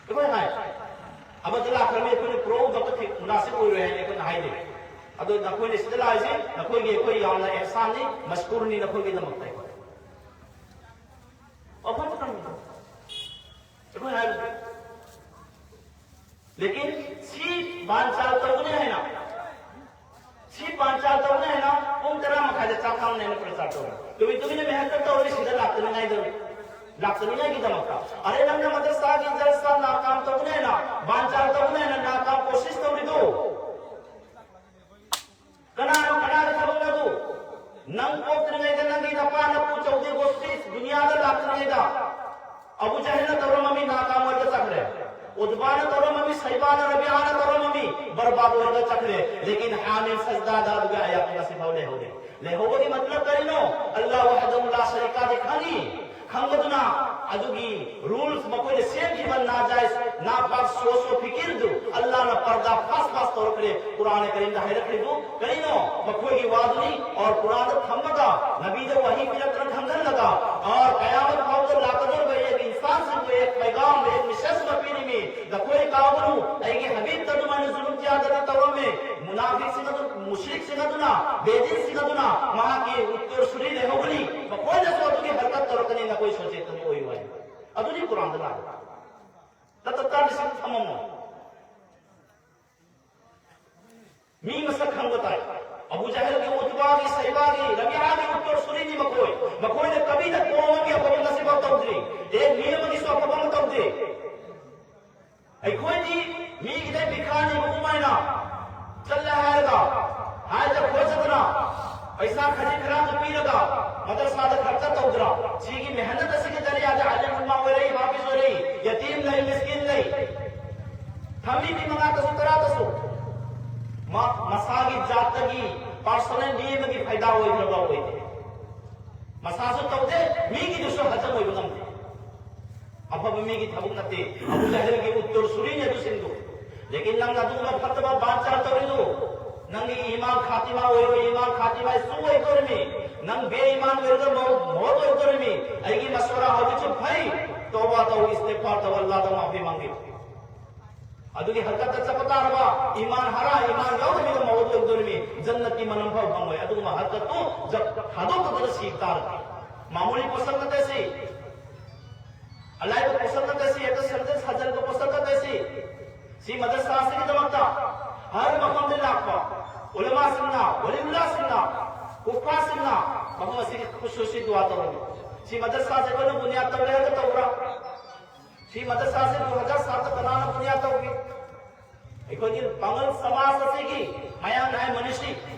ꯑꯩꯈꯣꯏ ꯍꯥꯏ, ꯑꯃꯗ ꯂꯥꯛꯈ꯭ꯔꯕꯅꯤ, ꯑꯩꯈꯣꯏꯅ ꯄꯨꯔꯛꯎꯕ ꯊꯦꯡ-, ꯑꯁꯤ ꯑꯣꯏꯔꯣꯏ ꯍꯥꯏꯅ ꯑꯩꯈꯣꯏꯅ ꯍꯥꯏꯗꯦ꯫ ꯑꯗꯣ ꯅꯈꯣꯏꯅ ꯁꯤꯗ ꯂꯥꯛꯏꯁꯤ ꯅꯈꯣꯏꯒꯤ ꯑꯩꯈꯣꯏ ꯌꯥꯝꯅ ꯑꯦꯍꯁꯥꯟꯅꯤ, ꯃꯁꯀꯨꯔꯅꯤ ꯅꯈꯣꯏꯒꯤꯗꯃꯛꯇ꯫ ꯑꯐꯕ ꯇꯝꯃꯤꯕ ꯑꯩꯈꯣꯏ ꯍꯥꯏꯕꯗꯤ꯫ ꯂꯦꯀꯤꯟ ꯁꯤ ꯕꯥꯟꯆꯥꯜ ꯇꯧꯒꯅꯤ ꯍꯥꯏꯅ, ꯁꯤ ꯕꯥꯟꯆꯥꯜ ꯇꯧꯒꯅꯤ ꯍꯥꯏꯅ ꯄꯨꯡ ꯇꯔꯥ ꯃꯈꯥꯏꯗ ꯆꯥꯛ ꯊꯥꯡꯅꯤ ꯍꯥꯏꯅ ꯄ꯭ꯔꯆꯥꯔ ꯇꯧꯔꯤ꯫ ꯇꯨꯃꯤꯟ ꯇꯨꯃꯤꯟꯅ ꯃꯦꯍꯅꯠ ꯇꯧꯔꯤ ꯁꯤꯗ ꯂꯥꯛꯇꯅꯤꯉꯥꯏꯗ, ꯂꯥꯛꯇꯅꯤꯉꯥꯏꯒꯤꯗꯃꯛꯇ꯫ ꯑꯔꯦ, ꯅꯪꯅ ꯃꯗꯔꯁꯥꯒꯤ ꯖꯜꯁꯥ ꯅꯥꯀꯥꯝ ꯇꯧꯒꯅꯤ ꯍꯥꯏꯅ, ꯕꯥꯟꯆꯥꯜ ꯇꯧꯒꯅꯤ ꯍꯥꯏꯅ ꯅꯥꯀꯥꯝ ꯀꯣꯁꯤꯁ ꯇꯧꯔꯤꯗꯨ ꯀꯅꯥꯅꯣ, ꯀꯅꯥꯒꯤ ꯊꯕꯛꯅꯣ ꯑꯗꯨ? ꯅꯪ ꯄꯣꯛꯇ꯭ꯔꯤꯉꯩꯗ ꯅꯪꯒꯤ ꯅꯄꯥ ꯅꯄꯨ ꯆꯧꯗꯦ ꯒꯣꯁꯇꯤ ꯗꯨꯅꯤꯌꯥꯗ ꯂꯥꯛꯇ꯭ꯔꯤꯉꯩꯗ ꯑꯕꯨ ꯖꯍꯜꯅ ꯇꯧꯔꯝꯃꯃꯤ, ꯅꯥꯀꯥꯝ ꯑꯣꯏꯔꯒ ꯆꯠꯈ꯭ꯔꯦ꯫ ꯎꯠꯕꯥꯅ ꯇꯧꯔꯝꯃꯃꯤ, ꯁꯩꯕꯥꯅ, ꯔꯕꯤꯌꯥꯅ ꯇꯧꯔꯝꯃꯃꯤ, ꯕꯔꯕꯥꯗ ꯑꯣꯏꯔꯒ ꯆꯠꯈ꯭ꯔꯦ꯫ ꯂꯦꯀꯤꯟ ꯍꯥꯃꯤꯝ ꯁꯖꯗꯥꯗ ꯑꯗꯨꯒꯤ ꯑꯌꯥꯠꯇꯨ ꯉꯁꯤꯐꯥꯎ ꯂꯩꯍꯧꯔꯤ꯫ ꯂꯩꯍꯧꯕꯒꯤ ꯃꯇꯂꯕ ꯀꯔꯤꯅꯣ? ꯑꯜꯂꯥꯍ ꯋꯥꯍꯗꯍꯨ ꯂꯥ ꯁꯔꯤꯀꯥꯗꯤ ꯈꯪꯉꯤ, ꯈꯪꯕꯗꯨꯅ ꯑꯗꯨꯒꯤ ꯔꯨꯜꯁ ꯃꯈꯣꯏꯅ ꯁꯦꯝꯈꯤꯕ ꯅꯥꯖꯥꯏꯖ, ꯅꯥꯄꯥꯛ ꯁꯣꯁꯣ ꯐꯤꯀꯤꯔꯗꯨ ꯑꯜꯂꯥꯍꯅ ꯄꯔꯗꯥ ꯐꯥꯁ ꯐꯥꯁ ꯇꯧꯔꯛꯈ꯭ꯔꯦ꯫ ꯀꯨꯔꯥꯟ ꯀꯔꯤꯝꯗ ꯍꯥꯏꯔꯛꯈ꯭ꯔꯤꯕꯨ ꯀꯔꯤꯅꯣ? ꯃꯈꯣꯏꯒꯤ ꯋꯥꯗꯨꯅꯤ꯫ ꯑꯣꯔ ꯀꯨꯔꯥꯟꯗ ꯊꯝꯃꯒ, ꯅꯕꯤꯗ ꯋꯥꯍꯤ ꯄꯤꯔꯛꯇꯅ ꯈꯪꯍꯜꯂꯒ, ꯑꯣꯔ ꯀꯌꯥꯃꯠ ꯐꯥꯎꯕꯗ ꯂꯥꯛꯀꯗꯧꯔꯤꯕ ꯑꯩꯒꯤ ꯏꯟꯁꯥꯟꯁꯤꯡꯕꯨ ꯑꯦꯛ ꯄꯩꯒꯥꯝ, ꯑꯦꯛ ꯃꯦꯁꯦꯖ ꯑꯃ ꯄꯤꯔꯤꯃꯤ꯫ ꯅꯈꯣꯏ ꯀꯥꯎꯒꯅꯨ, ꯑꯩꯒꯤ ꯍꯕꯤꯕꯇ ꯑꯗꯨꯃꯥꯏꯅ ꯖꯨꯂꯨꯝ ꯀꯌꯥꯗꯅ ꯇꯧꯔꯝꯃꯦ꯫ ꯃꯨꯅꯥꯐꯤꯛꯁꯤꯡ ꯑꯗꯨ, ꯃꯨꯁ꯭ꯔꯤꯛꯁꯤꯡ ꯑꯗꯨꯅ, ꯕꯦꯗꯤꯟꯁꯤꯡ ꯑꯗꯨꯅ ꯃꯍꯥꯛꯀꯤ ꯎꯠꯇꯔ ꯁꯨꯔꯤ ꯂꯩꯍꯧꯒꯅꯤ꯫ ꯃꯈꯣꯏꯅꯁꯨ ꯑꯗꯨꯒꯤ ꯍꯔꯀꯠ ꯇꯧꯔꯛꯀꯅꯤ, ꯅꯈꯣꯏ ꯁꯣꯆꯦꯇꯅ ꯑꯣꯏꯌꯨ ꯍꯥꯏ꯫ ꯑꯗꯨꯗꯤ ꯀꯨꯔꯥꯟꯗ ꯂꯥꯛꯑꯦ꯫ ꯅꯠꯇ ꯇꯥꯗꯤ ꯁꯤ ꯊꯝꯃꯝꯃꯣ꯫ ꯃꯤ ꯃꯁꯛ ꯈꯪꯕ ꯇꯥꯏ꯫ ꯑꯕꯨ ꯖꯍꯜꯒꯤ, ꯎꯠꯕꯥꯒꯤ, ꯁꯩꯕꯥꯒꯤ, ꯔꯕꯤꯌꯥꯒꯤ ꯎꯠꯇꯔ ꯁꯨꯔꯤꯅꯤ ꯃꯈꯣꯏ꯫ ꯃꯈꯣꯏꯅ ꯀꯕꯤꯗ ꯀꯣꯝ ꯑꯃꯒꯤ ꯑꯐꯕ ꯉꯁꯤꯐꯥꯎ ꯇꯧꯗ꯭ꯔꯤ꯫ ꯑꯦ, ꯃꯤ ꯑꯃꯒꯤꯁꯨ ꯑꯐꯕ ꯑꯃ ꯇꯧꯗꯦ꯫ ꯑꯩꯈꯣꯏꯗꯤ ꯃꯤꯒꯤꯗ ꯕꯤꯈꯥꯅꯤ ꯃꯑꯣꯡ ꯍꯥꯏꯅ ꯆꯠꯂꯦ ꯍꯥꯏꯔꯒ, ꯍꯥꯏꯗ ꯈꯣꯠꯆꯗꯅ ꯄꯩꯁꯥ ꯈꯖꯤꯛ ꯈꯔꯥꯗꯨ ꯄꯤꯔꯒ ꯃꯗꯔꯁꯥꯗ ꯈꯔꯆ ꯇꯧꯗ꯭ꯔꯥ? ꯁꯤꯒꯤ ꯃꯦꯍꯅꯠ ꯑꯁꯤꯒꯤ ꯖꯔꯤꯌꯥꯗ ꯑꯥꯂꯤꯝ ꯎꯂꯃꯥ ꯑꯣꯏꯔꯛꯏ, ꯍꯥꯐꯤꯖ ꯑꯣꯏꯔꯛꯏ, ꯌꯇꯤꯝ ꯂꯩ, ꯃꯤꯁꯀꯤꯟ ꯂꯩ꯫ ꯊꯝꯃꯤ ꯃꯤ ꯃꯉꯥꯗꯁꯨ ꯇꯔꯥꯗꯁꯨ ꯃꯥ ꯃꯁꯥꯒꯤ ꯖꯥꯠꯇꯒꯤ ꯄꯥꯔꯁꯣꯅꯦꯜ ꯃꯤ ꯑꯃꯒꯤ ꯐꯥꯏꯗꯥ ꯑꯣꯏꯈ꯭ꯔꯕ ꯑꯣꯏꯗꯦ꯫ ꯃꯁꯥꯁꯨ ꯇꯧꯗꯦ, ꯃꯤꯒꯤꯗꯨꯁꯨ ꯍꯖꯝ ꯑꯣꯏꯕ ꯉꯝꯗꯦ꯫ ꯑꯐꯕ ꯃꯤꯒꯤ ꯊꯕꯛ ꯅꯠꯇꯦ꯫ ꯑꯕꯨ ꯖꯍꯜꯒꯤ ꯎꯠꯇꯔ ꯁꯨꯔꯤꯅꯤ ꯑꯗꯨꯁꯤꯡꯗꯨ꯫ ꯂꯦꯀꯤꯟ ꯅꯪꯅ ꯑꯗꯨꯒꯨꯝꯕ ꯐꯠꯇꯕ ꯕꯥꯟꯆꯥꯜ ꯇꯧꯔꯤꯗꯨ, ꯅꯪꯒꯤ ꯏꯃꯥꯟ ꯈꯥꯇꯤꯃꯥ ꯑꯣꯏꯔꯣꯏ, ꯏꯃꯥꯟ ꯈꯥꯇꯤꯃꯥ ꯁꯨ ꯑꯣꯏꯗꯣꯔꯤꯃꯤ꯫ ꯅꯪ ꯕꯦ ꯏꯃꯥꯟ ꯑꯣꯏꯔꯒ ꯃꯧ-, ꯃꯧꯠ ꯑꯣꯏꯗꯣꯔꯤꯃꯤ꯫ ꯑꯩꯒꯤ ꯃꯁꯋꯥꯔꯥ ꯍꯧꯖꯤꯛꯁꯨ ꯐꯩ꯫ ꯇꯧꯕꯥ ꯇꯧ, ꯏꯁꯇꯤꯒꯐꯥꯔ ꯇꯧ, ꯑꯜꯂꯥꯍꯗ ꯃꯥꯐꯤ ꯃꯪꯒꯦ꯫ ꯑꯗꯨꯒꯤ ꯍꯔꯀꯠꯇ ꯆꯠꯄ ꯇꯥꯔꯕ, ꯏꯃꯥꯟ ꯍꯔꯥ, ꯏꯃꯥꯟ ꯌꯥꯎꯗꯕꯤꯗ ꯃꯧꯗ ꯑꯣꯏꯗꯣꯏꯅꯤ꯫ ꯖꯟꯅꯠꯀꯤ ꯃꯅꯝ ꯐꯥꯎ ꯐꯪꯉꯣꯏ꯫ ꯑꯗꯨꯒꯨꯝꯕ ꯍꯔꯀꯠꯇꯨ ꯊꯥꯗꯣꯛꯇꯗꯅ ꯁꯤꯕ ꯇꯥꯔꯕ꯫ ꯃꯥꯃꯨꯂꯤ ꯄꯣꯠꯁꯛ ꯅꯠꯇꯦ ꯁꯤ꯫ ꯑꯂꯥꯏꯕ ꯄꯣꯠꯁꯛ ꯅꯠꯇꯦ ꯁꯤ꯫ ꯍꯦꯛꯇ ꯁꯦꯝꯖꯤꯟ ꯁꯥꯖꯤꯟꯕ ꯄꯣꯠꯁꯛ ꯅꯠꯇꯦ ꯁꯤ꯫ ꯁꯤ ꯃꯗꯔꯁꯥ ꯑꯁꯤꯒꯤꯗꯃꯛꯇ ꯍꯔ ꯃꯐꯝꯗ ꯂꯥꯛꯄ ꯎꯂꯃꯥꯁꯤꯡꯅ, ꯋꯂꯤꯎꯜꯂꯥꯁꯤꯡꯅ, ꯀꯨꯐꯥꯁꯤꯡꯅ ꯃꯐꯝ ꯑꯁꯤꯒꯤ ꯈꯨꯠꯁꯨꯁꯤ ꯗꯨꯋꯥ ꯇꯧꯔꯝꯃꯤ꯫ ꯁꯤ ꯃꯗꯔꯁꯥꯁꯦ ꯑꯩꯈꯣꯏꯅ ꯕꯨꯅꯤꯌꯥꯗ ꯇꯧꯔꯦ ꯍꯥꯏꯔꯒ ꯇꯧꯕ꯭ꯔꯥ? ꯁꯤ ꯃꯗꯔꯁꯥꯁꯦ ꯗꯨ ꯍꯖꯥꯔ ꯁꯥꯠꯇ ꯀꯅꯥꯅ ꯕꯨꯅꯤꯌꯥꯗ ꯇꯧꯈꯤ? ꯑꯩꯈꯣꯏꯒꯤ ꯄꯥꯉꯜ ꯁꯃꯥꯖ ꯑꯁꯤꯒꯤ ꯃꯌꯥꯡ ꯅꯥꯏ ꯃꯅꯤꯁꯤ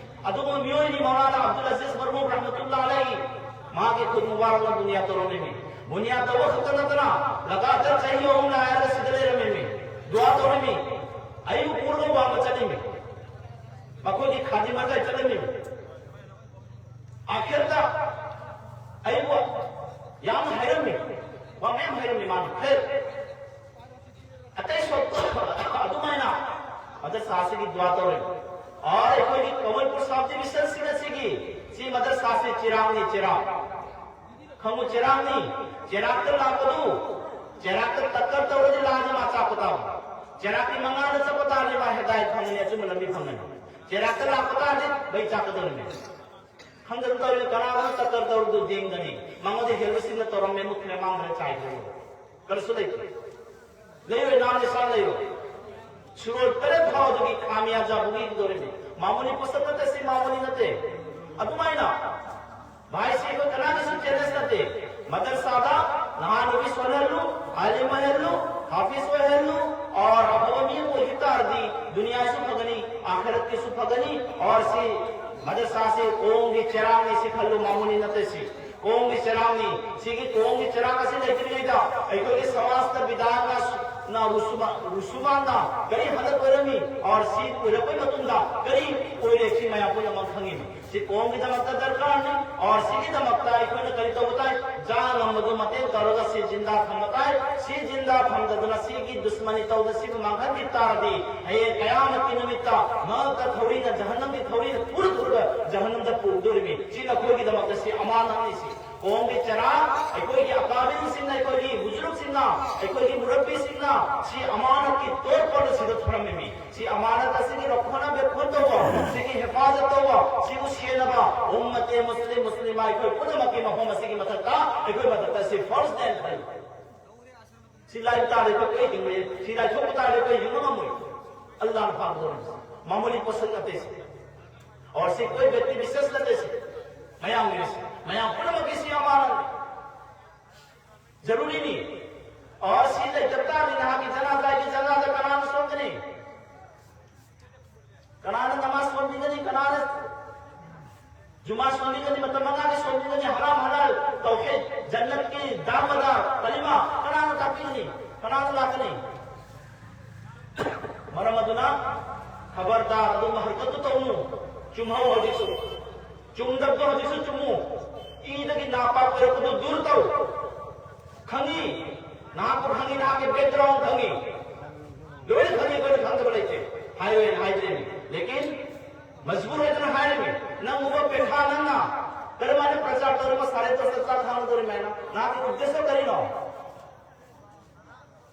ꯑꯗꯨꯒꯨꯝꯕ ꯃꯤꯑꯣꯏꯅꯤ ꯃꯧꯂꯥꯅꯥ ꯑꯕꯗꯨꯜ ꯑꯖꯤꯖ ꯃꯔꯃꯨꯝ ꯔꯍꯃꯇꯨꯜꯂꯥ ꯑꯂꯩꯍꯤ꯫ ꯃꯥꯒꯤ ꯈꯨꯠ ꯃꯨꯕꯥꯔꯛꯅ ꯕꯨꯅꯤꯌꯥꯗ ꯇꯧꯔꯝꯃꯤꯅꯤ꯫ ꯕꯨꯅꯤꯌꯥꯗ ꯇꯧꯕ ꯈꯛꯇ ꯅꯠꯇꯅ ꯂꯒꯥꯇꯥꯔ ꯆꯍꯤ ꯑꯍꯨꯝ ꯅꯥꯏꯔꯒ ꯁꯤꯗ ꯂꯩꯔꯝꯃꯤꯅꯤ, ꯗꯨꯋꯥ ꯇꯧꯔꯝꯃꯤ꯫ ꯑꯌꯨꯛ ꯄꯨꯔꯒ ꯋꯥꯡꯃ ꯆꯠꯂꯝꯃꯤ꯫ ꯃꯈꯣꯏꯒꯤ ꯈꯥꯗꯤꯃꯒ ꯆꯠꯂꯝꯃꯤ꯫ ꯑꯥꯈꯤꯔꯗ ꯑꯩꯕꯨ ꯌꯥꯝꯅ ꯍꯥꯏꯔꯝꯃꯤ, ꯋꯥ ꯃꯌꯥꯝ ꯍꯥꯏꯔꯝꯃꯤ ꯃꯥꯅ꯫ ꯐꯦꯔ ꯑꯇꯩ ꯁꯣꯛ ꯑꯗꯨꯃꯥꯏꯅ ꯃꯗꯔꯁꯥꯁꯤꯒꯤ ꯗꯨꯋꯥ ꯇꯧꯔꯦ꯫ ꯑꯣꯔ ꯑꯩꯈꯣꯏꯒꯤ ꯀꯃꯜꯄꯨꯔ ꯁꯕ ꯗꯤꯕꯤꯖꯟꯁꯤꯡ ꯑꯁꯤꯒꯤ ꯁꯤ ꯃꯗꯔꯁꯥꯁꯤ ꯆꯤꯔꯥꯡꯅꯤ, ꯆꯤꯔꯥꯡ꯫ ꯈꯪꯉꯨ ꯆꯤꯔꯥꯡꯅꯤ꯫ ꯆꯤꯔꯥꯛꯇ ꯂꯥꯛꯄꯗꯨ, ꯆꯤꯔꯥꯛꯇ ꯇꯛꯀꯔ ꯇꯧꯔꯗꯤ ꯂꯥꯟꯅꯤ ꯃꯥ ꯆꯥꯛꯄ ꯇꯥꯕ꯫ ꯆꯤꯔꯥꯛꯀꯤ ꯃꯉꯥꯗ ꯆꯠꯄ ꯇꯥꯔꯗꯤ ꯃꯥ ꯍꯤꯗꯥꯌꯠ ꯐꯪꯒꯅꯤ, ꯑꯆꯨꯝꯕ ꯂꯝꯕꯤ ꯐꯪꯒꯅꯤ꯫ ꯆꯤꯔꯥꯛꯇ ꯂꯥꯛꯄ ꯇꯥꯔꯗꯤ ꯃꯩ ꯆꯥꯛꯀꯗꯧꯔꯤꯅꯤ꯫ ꯈꯪꯗꯅ ꯇꯧꯔꯤꯕ ꯀꯅꯥꯒꯨꯝꯕ ꯇꯛꯀꯔ ꯇꯧꯔꯤꯗꯨ ꯌꯦꯡꯒꯅꯤ꯫ ꯃꯉꯣꯟꯗ ꯍꯦꯜꯕꯁꯤꯡꯅ ꯇꯧꯔꯝꯃꯦ, ꯃꯨꯠꯈ꯭ꯔꯦ, ꯃꯥꯡꯈ꯭ꯔꯦ, ꯆꯥꯏꯈ꯭ꯔꯦ꯫ ꯀꯔꯤꯁꯨ ꯂꯩꯇ꯭ꯔꯦ꯫ ꯂꯩꯔꯣꯏ, ꯅꯍꯥꯟ ꯏꯁꯥ ꯂꯩꯔꯣꯏ꯫ ꯁꯨꯔꯣꯜ ꯇꯔꯦꯠ ꯐꯥꯎꯕꯒꯤ ꯈꯥꯃꯤꯌꯥꯖꯥꯕꯨꯒꯤ ꯀꯩꯗꯧꯔꯤꯕꯅꯤ꯫ ꯃꯥꯃꯨꯂꯤ ꯄꯣꯠꯁꯛ ꯅꯠꯇꯦ ꯁꯤ, ꯃꯥꯃꯨꯂꯤ ꯅꯠꯇꯦ꯫ ꯑꯗꯨꯃꯥꯏꯅ ꯚꯥꯏꯁꯤ ꯑꯩꯈꯣꯏ ꯀꯅꯥꯒꯤꯁꯨ ꯆꯦꯂꯦꯟꯖ ꯅꯠꯇꯦ꯫ ꯃꯗꯔꯁꯥꯗ ꯅꯍꯥꯟ ꯑꯣꯏꯕꯤ ꯁꯣꯜꯍꯜꯂꯨ, ꯑꯥꯂꯤꯝ ꯑꯣꯏꯍꯜꯂꯨ, ꯍꯥꯐꯤꯖ ꯑꯣꯏꯍꯜꯂꯨ, ꯑꯣꯔ ꯑꯐꯕ ꯃꯤ ꯑꯣꯏꯈꯤ ꯇꯥꯔꯗꯤ ꯗꯨꯅꯤꯌꯥꯁꯨ ꯐꯒꯅꯤ, ꯑꯥꯈꯤꯔꯠꯀꯤꯁꯨ ꯐꯒꯅꯤ, ꯑꯣꯔ ꯁꯤ ꯃꯗꯔꯁꯥꯁꯤ ꯀꯣꯡꯒꯤ ꯆꯦꯔꯥꯡꯅꯤ ꯁꯤ ꯈꯜꯂꯨ, ꯃꯥꯃꯨꯂꯤ ꯅꯠꯇꯦ ꯁꯤ꯫ ꯀꯣꯡꯒꯤ ꯆꯦꯔꯥꯡꯅꯤ꯫ ꯁꯤꯒꯤ ꯀꯣꯡꯒꯤ ꯆꯦꯔꯥꯡ ꯑꯁꯤ ꯂꯩꯇ꯭ꯔꯤꯉꯩꯗ ꯑꯩꯈꯣꯏꯒꯤ ꯁꯃꯥꯖꯇ ꯕꯤꯗꯥꯠꯅ ꯅ ꯔꯨꯁꯨꯃ-, ꯔꯨꯁꯨꯃꯥꯟꯅ ꯀꯔꯤ ꯍꯟꯗꯛ ꯑꯣꯏꯔꯝꯃꯤ, ꯑꯣꯔ ꯁꯤ ꯑꯣꯏꯔꯛꯄꯩ ꯃꯇꯨꯡꯗ ꯀꯔꯤ ꯑꯣꯏꯔꯦ, ꯁꯤ ꯃꯌꯥꯝ ꯄꯨꯝꯅꯃꯛ ꯈꯪꯉꯤ꯫ ꯁꯤ ꯀꯣꯡꯒꯤꯗꯃꯛꯇ ꯗꯔꯀꯥꯔꯅꯤ, ꯑꯣꯔ ꯁꯤꯒꯤꯗꯃꯛꯇ ꯑꯩꯈꯣꯏꯅ ꯀꯔꯤ ꯇꯧꯕ ꯇꯥꯏ? ꯆꯥ ꯉꯝꯕꯗꯨ ꯃꯇꯦꯡ ꯇꯧꯔꯒ ꯁꯤ ꯖꯤꯟꯗꯥ ꯊꯝꯕ ꯇꯥꯏ꯫ ꯁꯤ ꯖꯤꯟꯗꯥ ꯊꯝꯗꯗꯨꯅ ꯁꯤꯒꯤ ꯗꯨꯁꯃꯅꯤ ꯇꯧꯗ ꯁꯤꯕꯨ ꯃꯥꯡꯍꯟꯈꯤ ꯇꯥꯔꯗꯤ ꯍꯌꯦꯡ ꯀꯌꯥꯃꯠꯀꯤ ꯅꯨꯃꯤꯠꯇ ꯃꯍꯥꯛꯇ ꯊꯧꯔꯤꯅ, ꯖꯍꯟꯅꯝꯒꯤ ꯊꯧꯔꯤꯅ ꯄꯨꯔ ꯄꯨꯔꯒ ꯖꯍꯟꯅꯝꯗ ꯄꯨꯗꯣꯔꯤꯃꯤ꯫ ꯁꯤ ꯅꯈꯣꯏꯒꯤꯗꯃꯛꯇ ꯁꯤ ꯑꯃꯥꯅꯠꯅꯤ ꯁꯤ꯫ ꯊꯣꯡꯒꯤ ꯆꯔꯥ ꯑꯩꯈꯣꯏꯒꯤ ꯑꯀꯥꯕꯤꯟꯁꯤꯡꯅ, ꯑꯩꯈꯣꯏꯒꯤ ꯍꯨꯖꯨꯔꯨꯞꯁꯤꯡꯅ, ꯑꯩꯈꯣꯏꯒꯤ ꯃꯨꯔꯕꯤꯁꯤꯡꯅ ꯁꯤ ꯑꯃꯥꯅꯠꯀꯤ ꯇꯣꯔ ꯄꯔꯗ ꯁꯤꯗ ꯊꯝꯂꯝꯃꯤꯃꯤ꯫ ꯁꯤ ꯑꯃꯥꯅꯠ ꯑꯁꯤꯒꯤ ꯔꯈꯣꯅꯥ ꯕꯦꯈꯣꯟ ꯇꯧꯕ, ꯁꯤꯒꯤ ꯍꯤꯐꯥꯖꯠ ꯇꯧꯕ, ꯁꯤꯕꯨ ꯁꯦꯟꯅꯕ ꯎꯝꯃꯇꯦ ꯃꯨꯁꯂꯤꯝ, ꯃꯨꯁꯂꯤꯃꯥ ꯑꯩꯈꯣꯏ ꯄꯨꯝꯅꯃꯛꯀꯤ ꯃꯐꯝ ꯑꯁꯤꯒꯤ ꯃꯊꯛꯇ, ꯑꯩꯈꯣꯏ ꯃꯊꯛꯇ ꯁꯤ ꯐꯔꯖꯅꯦꯅ ꯈꯜꯂꯤ꯫ ꯁꯤ ꯂꯥꯏꯔꯤꯛ ꯇꯥꯔꯦ ꯑꯩꯈꯣꯏ ꯀꯩ ꯍꯤꯡꯕ, ꯁꯤ ꯂꯥꯏꯊꯣꯛꯄ ꯇꯥꯔꯦ ꯑꯩꯈꯣꯏ ꯍꯤꯡꯕ ꯉꯝꯃꯣꯏ꯫ ꯑꯜꯂꯥꯍꯅ ꯐꯥꯕ ꯇꯧꯔꯝꯃꯤ꯫ ꯃꯥꯃꯨꯂꯤ ꯄꯣꯠꯁꯛ ꯅꯠꯇꯦ ꯁꯤ꯫ ꯑꯣꯔ ꯁꯤ ꯀꯣꯏ ꯕꯦꯛꯇꯤ ꯕꯤꯁꯦꯁ ꯅꯠꯇꯦ ꯁꯤ꯫ ꯃꯌꯥꯝꯒꯤꯅꯤ ꯁꯤ꯫ ꯃꯌꯥꯝ ꯄꯨꯝꯅꯃꯛꯀꯤ ꯁꯤ ꯑꯃꯥꯅꯠꯅꯤ꯫ ꯖꯔꯨꯔꯤꯅꯤ꯫ ꯑꯣꯔ ꯁꯤ ꯂꯩꯇꯕ ꯇꯥꯔꯗꯤ ꯅꯍꯥꯛꯀꯤ ꯖꯅꯥꯖꯥꯒꯤ ꯖꯅꯥꯖꯥ ꯀꯅꯥꯅ ꯁꯣꯟꯒꯅꯤ? ꯀꯅꯥꯅ ꯅꯃꯥꯖ ꯁꯣꯟꯕꯤꯒꯅꯤ? ꯀꯅꯥꯅ ꯖꯨꯃꯥ ꯁꯣꯟꯕꯤꯒꯅꯤ? ꯃꯇꯝ ꯃꯉꯥꯒꯤ ꯁꯣꯟꯕꯤꯒꯅꯤ? ꯍꯔꯥꯝ ꯍꯂꯥꯜ, ꯇꯧꯍꯤꯗ, ꯖꯟꯅꯠꯀꯤ ꯗꯥꯔꯃꯗꯥꯔ, ꯀꯂꯤꯃꯥ ꯀꯅꯥꯅ ꯇꯥꯛꯄꯤꯒꯅꯤ? ꯀꯅꯥꯅ ꯂꯥꯛꯀꯅꯤ? ꯃꯔꯝ ꯑꯗꯨꯅ ꯈꯕꯔꯗꯥꯔ ꯑꯗꯨꯝꯕ ꯍꯔꯀꯠꯇꯨ ꯇꯧꯅꯨ꯫ ꯆꯨꯝꯍꯧ ꯍꯧꯖꯤꯛꯁꯨ꯫ ꯆꯨꯝꯗꯕꯗꯣ ꯍꯧꯖꯤꯛꯁꯨ ꯆꯨꯝꯃꯨ꯫ ꯏꯗꯒꯤ ꯅꯥꯄꯥꯛ ꯑꯣꯏꯔꯛꯄꯗꯨ ꯗꯨꯔ ꯇꯧ꯫ ꯈꯪꯉꯤ꯫ ꯅꯍꯥꯛꯄꯨ ꯈꯪꯉꯤ, ꯅꯍꯥꯛꯀꯤ ꯕꯦꯛꯒ꯭ꯔꯥꯎꯟ ꯈꯪꯉꯤ꯫ ꯂꯣꯏꯅ ꯈꯪꯉꯤ, ꯑꯩꯈꯣꯏꯅ ꯈꯪꯗꯕ ꯂꯩꯇꯦ꯫ ꯍꯥꯏꯔꯣꯏꯅ ꯍꯥꯏꯗ꯭ꯔꯤꯅꯤ꯫ ꯂꯦꯀꯤꯟ ꯃꯖꯕꯨꯔ ꯑꯣꯏꯗꯅ ꯍꯥꯏꯔꯤꯅꯤ꯫ ꯅꯪ ꯎꯕ ꯄꯦꯟꯊꯥ ꯅꯪꯅ ꯀꯔꯝꯍꯥꯏꯅ ꯄ꯭ꯔꯆꯥꯔ ꯇꯧꯔꯤꯕ ꯁꯥꯔꯦ ꯇꯣꯁꯠ ꯆꯥꯛ ꯊꯥꯡꯗꯧꯔꯤꯃꯦꯅ? ꯅꯍꯥꯛꯀꯤ ꯎꯗꯦꯁ ꯀꯔꯤꯅꯣ?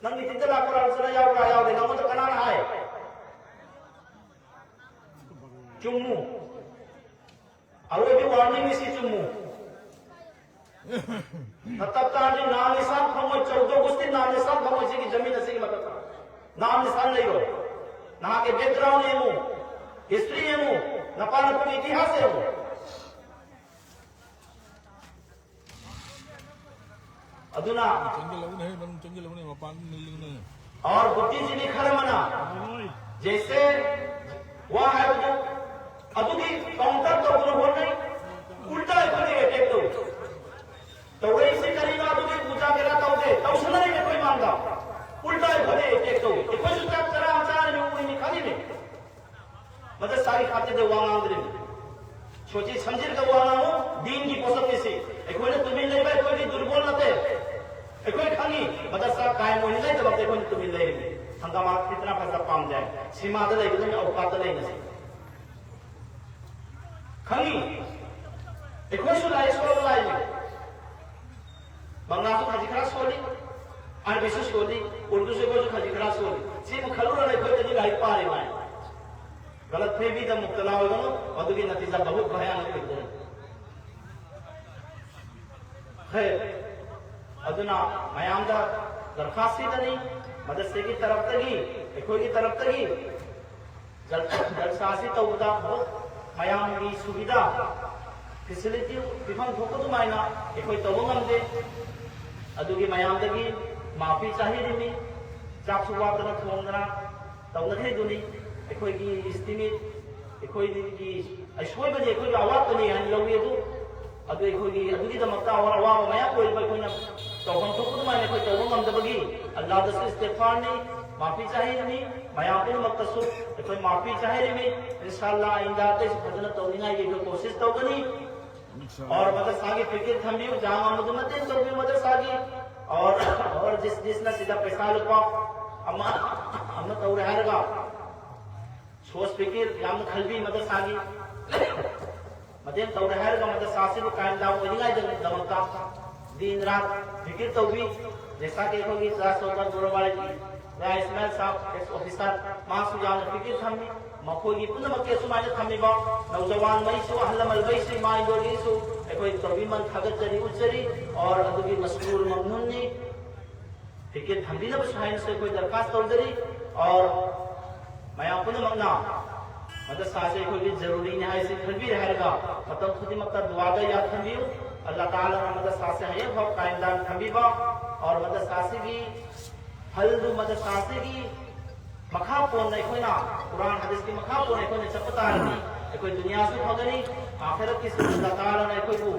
ꯅꯪ ꯃꯤꯇꯤꯡꯗ ꯂꯥꯛꯄ꯭ꯔꯥ? ꯅꯠꯇ꯭ꯔꯒ ꯌꯥꯎꯕ꯭ꯔꯥ? ꯌꯥꯎꯗꯦ꯫ ꯅꯪꯉꯣꯟꯗ ꯀꯅꯥꯅ ꯍꯥꯏ? ꯆꯨꯝꯃꯨ꯫ ꯑꯔꯣꯏꯕ ꯋꯥꯔꯅꯤꯡꯅꯤ ꯁꯤ, ꯆꯨꯝꯃꯨ꯫ ꯅꯇꯞ ꯇꯥꯔꯗꯤ ꯅꯥꯝ ꯅꯤꯁꯥꯟ ꯐꯪꯉꯣꯏ, ꯆꯧꯗ ꯑꯣꯒꯁꯇꯤ ꯅꯥꯝ ꯅꯤꯁꯥꯟ ꯐꯪꯉꯣꯏ ꯁꯤꯒꯤ ꯖꯃꯤꯟ ꯑꯁꯤꯒꯤ ꯃꯊꯛꯇ꯫ ꯅꯥꯝ ꯅꯤꯁꯥꯟ ꯂꯩꯔꯣꯏ꯫ ꯅꯍꯥꯛꯀꯤ ꯕꯦꯛꯒ꯭ꯔꯥꯎꯟ ꯌꯦꯡꯉꯨ, ꯍꯤꯁꯇ꯭ꯔꯤ ꯌꯦꯡꯉꯨ, ꯅꯄꯥ ꯅꯄꯨꯒꯤ ꯏꯇꯤꯍꯥꯁ ꯌꯦꯡꯉꯨ꯫ ꯑꯗꯨꯅ ꯆꯪꯁꯤꯜꯂꯛꯎꯅꯦ, ꯃꯅꯨꯡ ꯆꯪꯁꯤꯜꯂꯛꯎꯅꯦ, ꯃꯄꯥꯟ ꯅꯤꯜꯂꯨꯅꯦ꯫ ꯑꯣꯔ ꯕꯨꯗꯙꯤꯖꯤꯕꯤ ꯈꯔ ꯑꯃꯅ ꯖꯩꯁꯦ ꯋꯥ ꯍꯥꯏꯕꯗꯨ ꯑꯗꯨꯒꯤ ꯀꯥꯎꯟꯇꯔ ꯇꯧꯗꯨꯅ ꯍꯣꯠꯅꯩ, ꯎꯜꯇꯥ ꯑꯩꯈꯣꯏꯗ ꯑꯦꯇꯦꯛ ꯇꯧꯏ꯫ ꯇꯧꯔꯛꯏꯁꯤ ꯀꯔꯤꯅꯣ? ꯑꯗꯨꯒꯤ ꯃꯨꯖꯥꯒꯦꯔꯥ ꯇꯧꯗꯦ, ꯇꯧꯁꯟꯅꯔꯤꯕ ꯑꯩꯈꯣꯏ ꯃꯥꯡꯗ ꯎꯜꯇꯥ ꯑꯩꯈꯣꯏꯗ ꯑꯦꯇꯦꯛ ꯇꯧꯏ꯫ ꯑꯩꯈꯣꯏꯁꯨ ꯆꯥꯛ ꯆꯔꯥ ꯑꯃ ꯆꯥꯔꯤꯕ ꯎꯔꯤꯅꯤ, ꯈꯪꯉꯤꯅꯤ꯫ ꯃꯗꯔꯁꯥꯒꯤ ꯈꯥꯇꯤꯔꯗ ꯋꯥ ꯉꯥꯡꯗ꯭ꯔꯤꯅꯤ꯫ ꯁꯣꯆꯤ ꯁꯝꯖꯤꯜꯂꯒ ꯋꯥ ꯉꯥꯡꯉꯨ, ꯗꯤꯟꯒꯤ ꯄꯣꯠꯁꯛꯅꯤ ꯁꯤ꯫ ꯑꯩꯈꯣꯏꯅ ꯇꯨꯃꯤꯟ ꯂꯩꯕ ꯑꯩꯈꯣꯏꯒꯤ ꯗꯨꯔꯕꯣꯜ ꯅꯠꯇꯦ꯫ ꯑꯩꯈꯣꯏ ꯈꯪꯉꯤ, ꯃꯗꯔꯁꯥ ꯀꯥꯏꯝ ꯑꯣꯏꯅꯤꯡꯉꯥꯏꯗꯃꯛꯇ ꯑꯩꯈꯣꯏꯅ ꯇꯨꯃꯤꯟ ꯂꯩꯔꯤꯅꯤ꯫ ꯍꯪꯒꯥꯃꯥ ꯐꯤꯇꯅꯥ ꯐꯁꯥꯗ ꯄꯥꯝꯗꯦ꯫ ꯁꯤꯃꯥꯗ ꯂꯩꯕꯗꯨꯅ ꯑꯧꯀꯥꯠꯇ ꯂꯩꯅꯁꯤ꯫ ꯈꯪꯉꯤ, ꯑꯩꯈꯣꯏꯁꯨ ꯂꯥꯏꯔꯤꯛ ꯁꯣꯜꯂꯕ ꯂꯥꯏꯅꯤ꯫ ꯕꯪꯂꯥꯁꯨ ꯈꯖꯤꯛ ꯈꯔ ꯁꯣꯜꯂꯤ, ꯑꯔꯕꯤꯁꯨ ꯁꯣꯜꯂꯤ, ꯎꯔꯗꯨꯁꯨ ꯑꯩꯈꯣꯏꯁꯨ ꯈꯖꯤꯛ ꯈꯔ ꯁꯣꯜꯂꯤ꯫ ꯁꯤꯃꯨꯛ ꯈꯜꯂꯨꯔꯒ ꯑꯩꯈꯣꯏꯗꯗꯤ ꯂꯥꯏꯔꯤꯛ ꯄꯥꯔꯤꯕ ꯍꯥꯏ꯫ ꯒꯂꯠ ꯐꯦꯍꯃꯤꯗ ꯃꯨꯕꯇꯂꯥ ꯑꯣꯏꯒꯅꯨ, ꯃꯗꯨꯒꯤ ꯅꯇꯤꯖꯥ ꯕꯍꯨꯠ ꯚꯌꯥꯅꯛ ꯑꯣꯏꯒꯗꯣꯏꯅꯤ꯫ ꯈꯩꯔ, ꯑꯗꯨꯅ ꯃꯌꯥꯝꯗ ꯗꯔꯈꯥꯁ ꯁꯤꯗꯅꯤ, ꯃꯗꯔꯁꯦꯒꯤ ꯇꯔꯞꯇꯒꯤ, ꯑꯩꯈꯣꯏꯒꯤ ꯇꯔꯞꯇꯒꯤ ꯖꯜ-, ꯖꯜꯁꯥ ꯑꯁꯤ ꯇꯧꯕꯗ ꯃꯌꯥꯝꯒꯤ ꯁꯨꯕꯤꯗꯥ, ꯐꯦꯁꯤꯂꯤꯇꯤ ꯄꯤꯐꯝ ꯊꯣꯛꯄ ꯑꯗꯨꯃꯥꯏꯅ ꯑꯩꯈꯣꯏ ꯇꯧꯕ ꯉꯝꯗꯦ꯫ ꯑꯗꯨꯒꯤ ꯃꯌꯥꯝꯗꯒꯤ ꯃꯥꯐꯤ ꯆꯥꯍꯤꯔꯤꯃꯤ꯫ ꯆꯥꯛꯁꯨ ꯋꯥꯠꯇꯅ ꯊꯣꯡꯗꯅ ꯇꯧꯅꯈ꯭ꯔꯤꯗꯨꯅꯤ꯫ ꯑꯩꯈꯣꯏꯒꯤ ꯏꯁꯇꯤꯃꯦꯠ, ꯑꯩꯈꯣꯏꯒꯤ ꯑꯁꯣꯏꯕꯅꯤ, ꯑꯩꯈꯣꯏꯒꯤ ꯑꯋꯥꯠꯄꯅꯤ ꯍꯥꯏꯅ ꯂꯧꯏ꯫ ꯑꯗꯨ, ꯑꯗꯨ ꯑꯩꯈꯣꯏꯒꯤ ꯑꯗꯨꯒꯤꯗꯃꯛꯇ ꯑꯋꯥ-, ꯑꯋꯥꯕ ꯃꯌꯥꯝ ꯑꯣꯏꯔꯤꯕ ꯑꯩꯈꯣꯏꯅ ꯇꯧꯐꯝ ꯊꯣꯛꯄ ꯑꯗꯨꯃꯥꯏꯅ ꯑꯩꯈꯣꯏ ꯇꯧꯕ ꯉꯝꯗꯕꯒꯤ ꯑꯜꯂꯥꯗꯁꯨ ꯏꯁꯇꯤꯒꯐꯥꯔꯅꯤ, ꯃꯥꯐꯤ ꯆꯥꯍꯤꯔꯤꯃꯤ꯫ ꯃꯌꯥꯝ ꯄꯨꯝꯅꯃꯛꯇꯁꯨ ꯑꯩꯈꯣꯏ ꯃꯥꯐꯤ ꯆꯥꯍꯤꯔꯤꯃꯤ꯫ ꯏꯟꯁꯥ ꯑꯜꯂꯥ ꯑꯥꯏꯟꯗꯥ ꯑꯇꯩꯁꯨ ꯐꯖꯅ ꯇꯧꯅꯤꯡꯉꯥꯏꯒꯤ ꯑꯩꯈꯣꯏ ꯀꯣꯁꯤꯁ ꯇꯧꯒꯅꯤ꯫ ꯑꯣꯔ ꯃꯗꯔꯁꯥꯒꯤ ꯐꯤꯀꯤꯔ ꯊꯝꯕꯤꯌꯨ, ꯖꯍꯥ ꯑꯃꯗꯨ ꯃꯇꯦꯡ ꯇꯧꯕꯤꯌꯨ ꯃꯗꯔꯁꯥꯒꯤ꯫ ꯑꯣꯔ, ꯑꯣꯔ ꯖꯤꯁ, ꯖꯤꯁꯅ ꯁꯤꯗ ꯄꯩꯁꯥ ꯂꯨꯄꯥ ꯑꯃ, ꯑꯃ ꯇꯧꯔꯦ ꯍꯥꯏꯔꯒ ꯁꯣꯁ ꯐꯤꯀꯤꯔ ꯌꯥꯝꯅ ꯈꯜꯕꯤ ꯃꯗꯔꯁꯥꯒꯤ꯫ ꯃꯇꯦꯡ ꯇꯧꯔꯦ ꯍꯥꯏꯔꯒ ꯃꯗꯔꯁꯥꯁꯤꯕꯨ ꯀꯥꯏꯝ ꯗꯥꯎꯟ ꯑꯣꯏꯅꯤꯡꯉꯥꯏꯒꯤꯗꯃꯛꯇ ꯗꯤꯟ ꯔꯥꯠ ꯐꯤꯀꯤꯔ ꯇꯧꯕꯤ꯫ ꯖꯩꯁꯥ ꯀꯤ ꯑꯩꯈꯣꯏꯒꯤ ꯆꯨꯔꯥꯆꯥꯟꯄꯨꯔ ꯕꯣꯔꯣꯕꯥꯔꯤꯒꯤ ꯔꯥꯏ ꯏꯁꯃꯥꯏꯜ ꯁꯥꯍꯕ, ꯑꯦꯛꯁ ꯑꯣꯐꯤꯁꯥꯔ, ꯃꯥꯁꯨ ꯌꯥꯝꯅ ꯐꯤꯀꯤꯔ ꯊꯝꯃꯤ꯫ ꯃꯈꯣꯏꯒꯤ ꯄꯨꯝꯅꯃꯛꯀꯤ ꯑꯁꯨꯃꯥꯏꯅ ꯊꯝꯃꯤꯕ ꯅꯧꯖꯋꯥꯟꯉꯩꯁꯨ, ꯑꯍꯜ ꯂꯃꯟꯈꯩꯁꯨ, ꯏꯃꯥ ꯏꯟꯗꯣꯜꯒꯤꯁꯨ ꯑꯩꯈꯣꯏ ꯇꯧꯕꯤꯃꯜ ꯊꯥꯒꯠꯆꯔꯤ, ꯎꯠꯆꯔꯤ꯫ ꯑꯣꯔ ꯑꯗꯨꯒꯤ ꯃꯁꯔꯨꯔ ꯃꯝꯅꯨꯟꯅꯤ꯫ ꯐꯤꯀꯤꯔ ꯊꯝꯕꯤꯅꯕꯁꯨ ꯍꯥꯏꯅꯁꯨ ꯑꯩꯈꯣꯏ ꯗꯔꯈꯥꯁ ꯇꯧꯖꯔꯤ꯫ ꯑꯣꯔ ꯃꯌꯥꯝ ꯄꯨꯝꯅꯃꯛꯅ ꯃꯗꯔꯁꯥꯁꯦ ꯑꯩꯈꯣꯏꯒꯤ ꯖꯔꯨꯔꯤꯅꯤ ꯍꯥꯏꯁꯤ ꯈꯟꯕꯤꯔꯦ ꯍꯥꯏꯔꯒ ꯃꯇꯝ ꯈꯨꯗꯤꯡꯃꯛꯇ ꯗꯨꯋꯥꯗ ꯌꯥꯊꯝꯕꯤꯌꯨ꯫ ꯑꯜꯂꯥ ꯇꯥꯂꯥꯅ ꯃꯗꯔꯁꯥꯁꯦ ꯍꯌꯦꯡ ꯐꯥꯎ ꯀꯥꯏꯝ ꯗꯥꯟ ꯊꯝꯕꯤꯕ, ꯑꯣꯔ ꯃꯗꯔꯁꯥꯁꯤꯒꯤ ꯐꯜꯗꯨ ꯃꯗꯔꯁꯥꯁꯤꯒꯤ ꯃꯈꯥ ꯄꯣꯟꯅ ꯑꯩꯈꯣꯏꯅ ꯀꯨꯔꯥꯟ ꯍꯗꯤꯁꯀꯤ ꯃꯈꯥ ꯄꯣꯟꯅ ꯑꯩꯈꯣꯏꯅ ꯆꯠꯄ ꯇꯥꯔꯗꯤ ꯑꯩꯈꯣꯏ ꯗꯨꯅꯤꯌꯥꯁꯨ ꯐꯒꯅꯤ, ꯑꯥꯈꯤꯔꯠꯀꯤꯁꯨ ꯑꯜꯂꯥ ꯇꯥꯂꯥꯅ ꯑꯩꯈꯣꯏꯕꯨ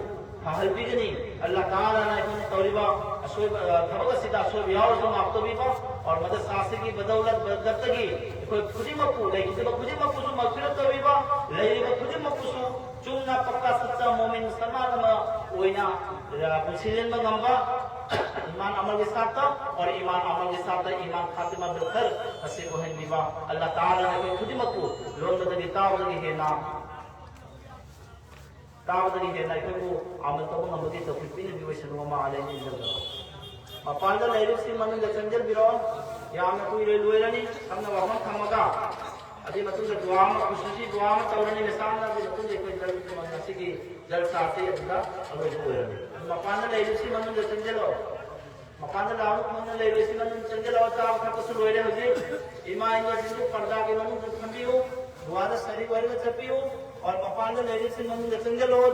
ꯐꯍꯟꯕꯤꯒꯅꯤ꯫ ꯑꯜꯂꯥ ꯇꯥꯂꯥꯅ ꯑꯩꯈꯣꯏꯅ ꯇꯧꯔꯤꯕ ꯑꯁꯣꯏꯕ, ꯑ, ꯊꯕꯛ ꯑꯁꯤꯗ ꯑꯁꯣꯏꯕ ꯌꯥꯎꯔꯁꯨ ꯃꯥꯐ ꯇꯧꯕꯤꯕ, ꯑꯣꯔ ꯃꯗꯔꯁꯥꯁꯤꯒꯤ ꯕꯗꯧꯂꯠ ꯕꯔꯀꯠꯇꯒꯤ ꯑꯩꯈꯣꯏ ꯈꯨꯗꯤꯡꯃꯛꯄꯨ, ꯂꯩꯈꯤꯗꯕ ꯈꯨꯗꯤꯡꯃꯛꯄꯨꯁꯨ ꯃꯒꯐꯤꯔꯠ ꯇꯧꯕꯤꯕ, ꯂꯩꯔꯤꯕ ꯈꯨꯗꯤꯡꯃꯛꯄꯨꯁꯨ ꯆꯨꯝꯅ ꯄꯛꯀꯥ ꯁꯠꯆꯥ ꯃꯣꯃꯤꯟ ꯃꯨꯁꯜꯃꯥꯟ ꯑꯃ ꯑꯣꯏꯅ, ꯑ, ꯄꯨꯟꯁꯤ ꯂꯦꯟꯕ ꯉꯝꯕ, ꯏꯃꯥꯟ ꯑꯃꯜꯒꯤ ꯁꯥꯠꯇ, ꯑꯣꯔ ꯏꯃꯥꯟ ꯑꯃꯜꯒꯤ ꯁꯥꯠꯇ ꯏꯃꯥꯟ ꯈꯥꯇꯤꯃꯥ ꯕꯤꯜ ꯈꯩꯔ ꯑꯁꯤ ꯑꯣꯏꯍꯟꯕꯤꯕ ꯑꯜꯂꯥ ꯇꯥꯂꯥꯅ ꯑꯩꯈꯣꯏ ꯈꯨꯗꯤꯡꯃꯛꯄꯨ ꯂꯣꯟꯕꯗꯒꯤ ꯇꯥꯕꯗꯒꯤ ꯍꯦꯟꯅ ꯇꯥꯕꯗꯒꯤ ꯍꯦꯟꯅ ꯑꯩꯈꯣꯏꯕꯨ ꯑꯃꯜ ꯇꯧꯕ ꯉꯝꯕꯒꯤ ꯇꯧꯐꯤꯛ ꯄꯤꯅꯕꯤꯌꯨ ꯑꯣꯏꯁꯅꯨ, ꯑꯃ ꯑꯂꯩ ꯅꯤꯡꯖꯪꯖꯔꯣ꯫ ꯃꯄꯥꯟꯗ ꯂꯩꯔꯤꯕꯁꯤꯡ ꯃꯅꯨꯡꯗ ꯆꯪꯁꯤꯟꯕꯤꯔꯣ꯫ ꯌꯥꯝꯅ ꯀꯨꯏꯔꯣꯏ ꯂꯣꯏꯔꯅꯤ꯫ ꯁꯝꯅ ꯋꯥꯐꯝ ꯊꯝꯃꯒ ꯑꯗꯨꯒꯤ ꯃꯇꯨꯡꯗ ꯗꯨꯋꯥ ꯑꯃ, ꯈꯨꯁꯤꯁꯤ ꯗꯨꯋꯥ ꯑꯃ ꯇꯧꯔꯅꯤ꯫ ꯃꯁꯥꯅ ꯑꯗꯨꯒꯤ ꯃꯇꯨꯡꯗ ꯑꯩꯈꯣꯏ ꯖꯜꯁꯥꯁꯤ ꯑꯗꯨꯗ ꯑꯔꯣꯏꯕ ꯑꯣꯏꯔꯅꯤ꯫ ꯑꯗꯨ ꯃꯄꯥꯟꯗ ꯂꯩꯔꯤꯕꯁꯤꯡ ꯃꯅꯨꯡꯗ ꯆꯪꯁꯤꯜꯂꯣ꯫ ꯃꯄꯥꯟꯗ ꯂꯥꯛꯑꯣ, ꯃꯅꯨꯡꯗ ꯂꯩꯔꯣꯏꯁꯤ ꯃꯅꯨꯡ ꯆꯪꯁꯤꯜꯂꯛꯑꯣ꯫ ꯆꯥꯕ ꯊꯛꯄꯁꯨ ꯂꯣꯏꯔꯦ ꯍꯧꯖꯤꯛ꯫ ꯏꯃꯥ ꯏꯟꯗ꯭ꯔꯁꯤꯡꯗꯨ ꯄꯔꯗꯥꯒꯤ ꯃꯅꯨꯡꯗ ꯊꯝꯕꯤꯌꯨ꯫ ꯗꯨꯋꯥꯗ ꯁꯔꯤꯛ ꯑꯣꯏꯔꯒ ꯆꯠꯄꯤꯌꯨ꯫ ꯑꯣꯔ ꯃꯄꯥꯟꯗ ꯂꯩꯔꯤꯕꯁꯤꯡ ꯃꯅꯨꯡꯗ ꯆꯪꯁꯤꯜꯂꯛꯑꯣ꯫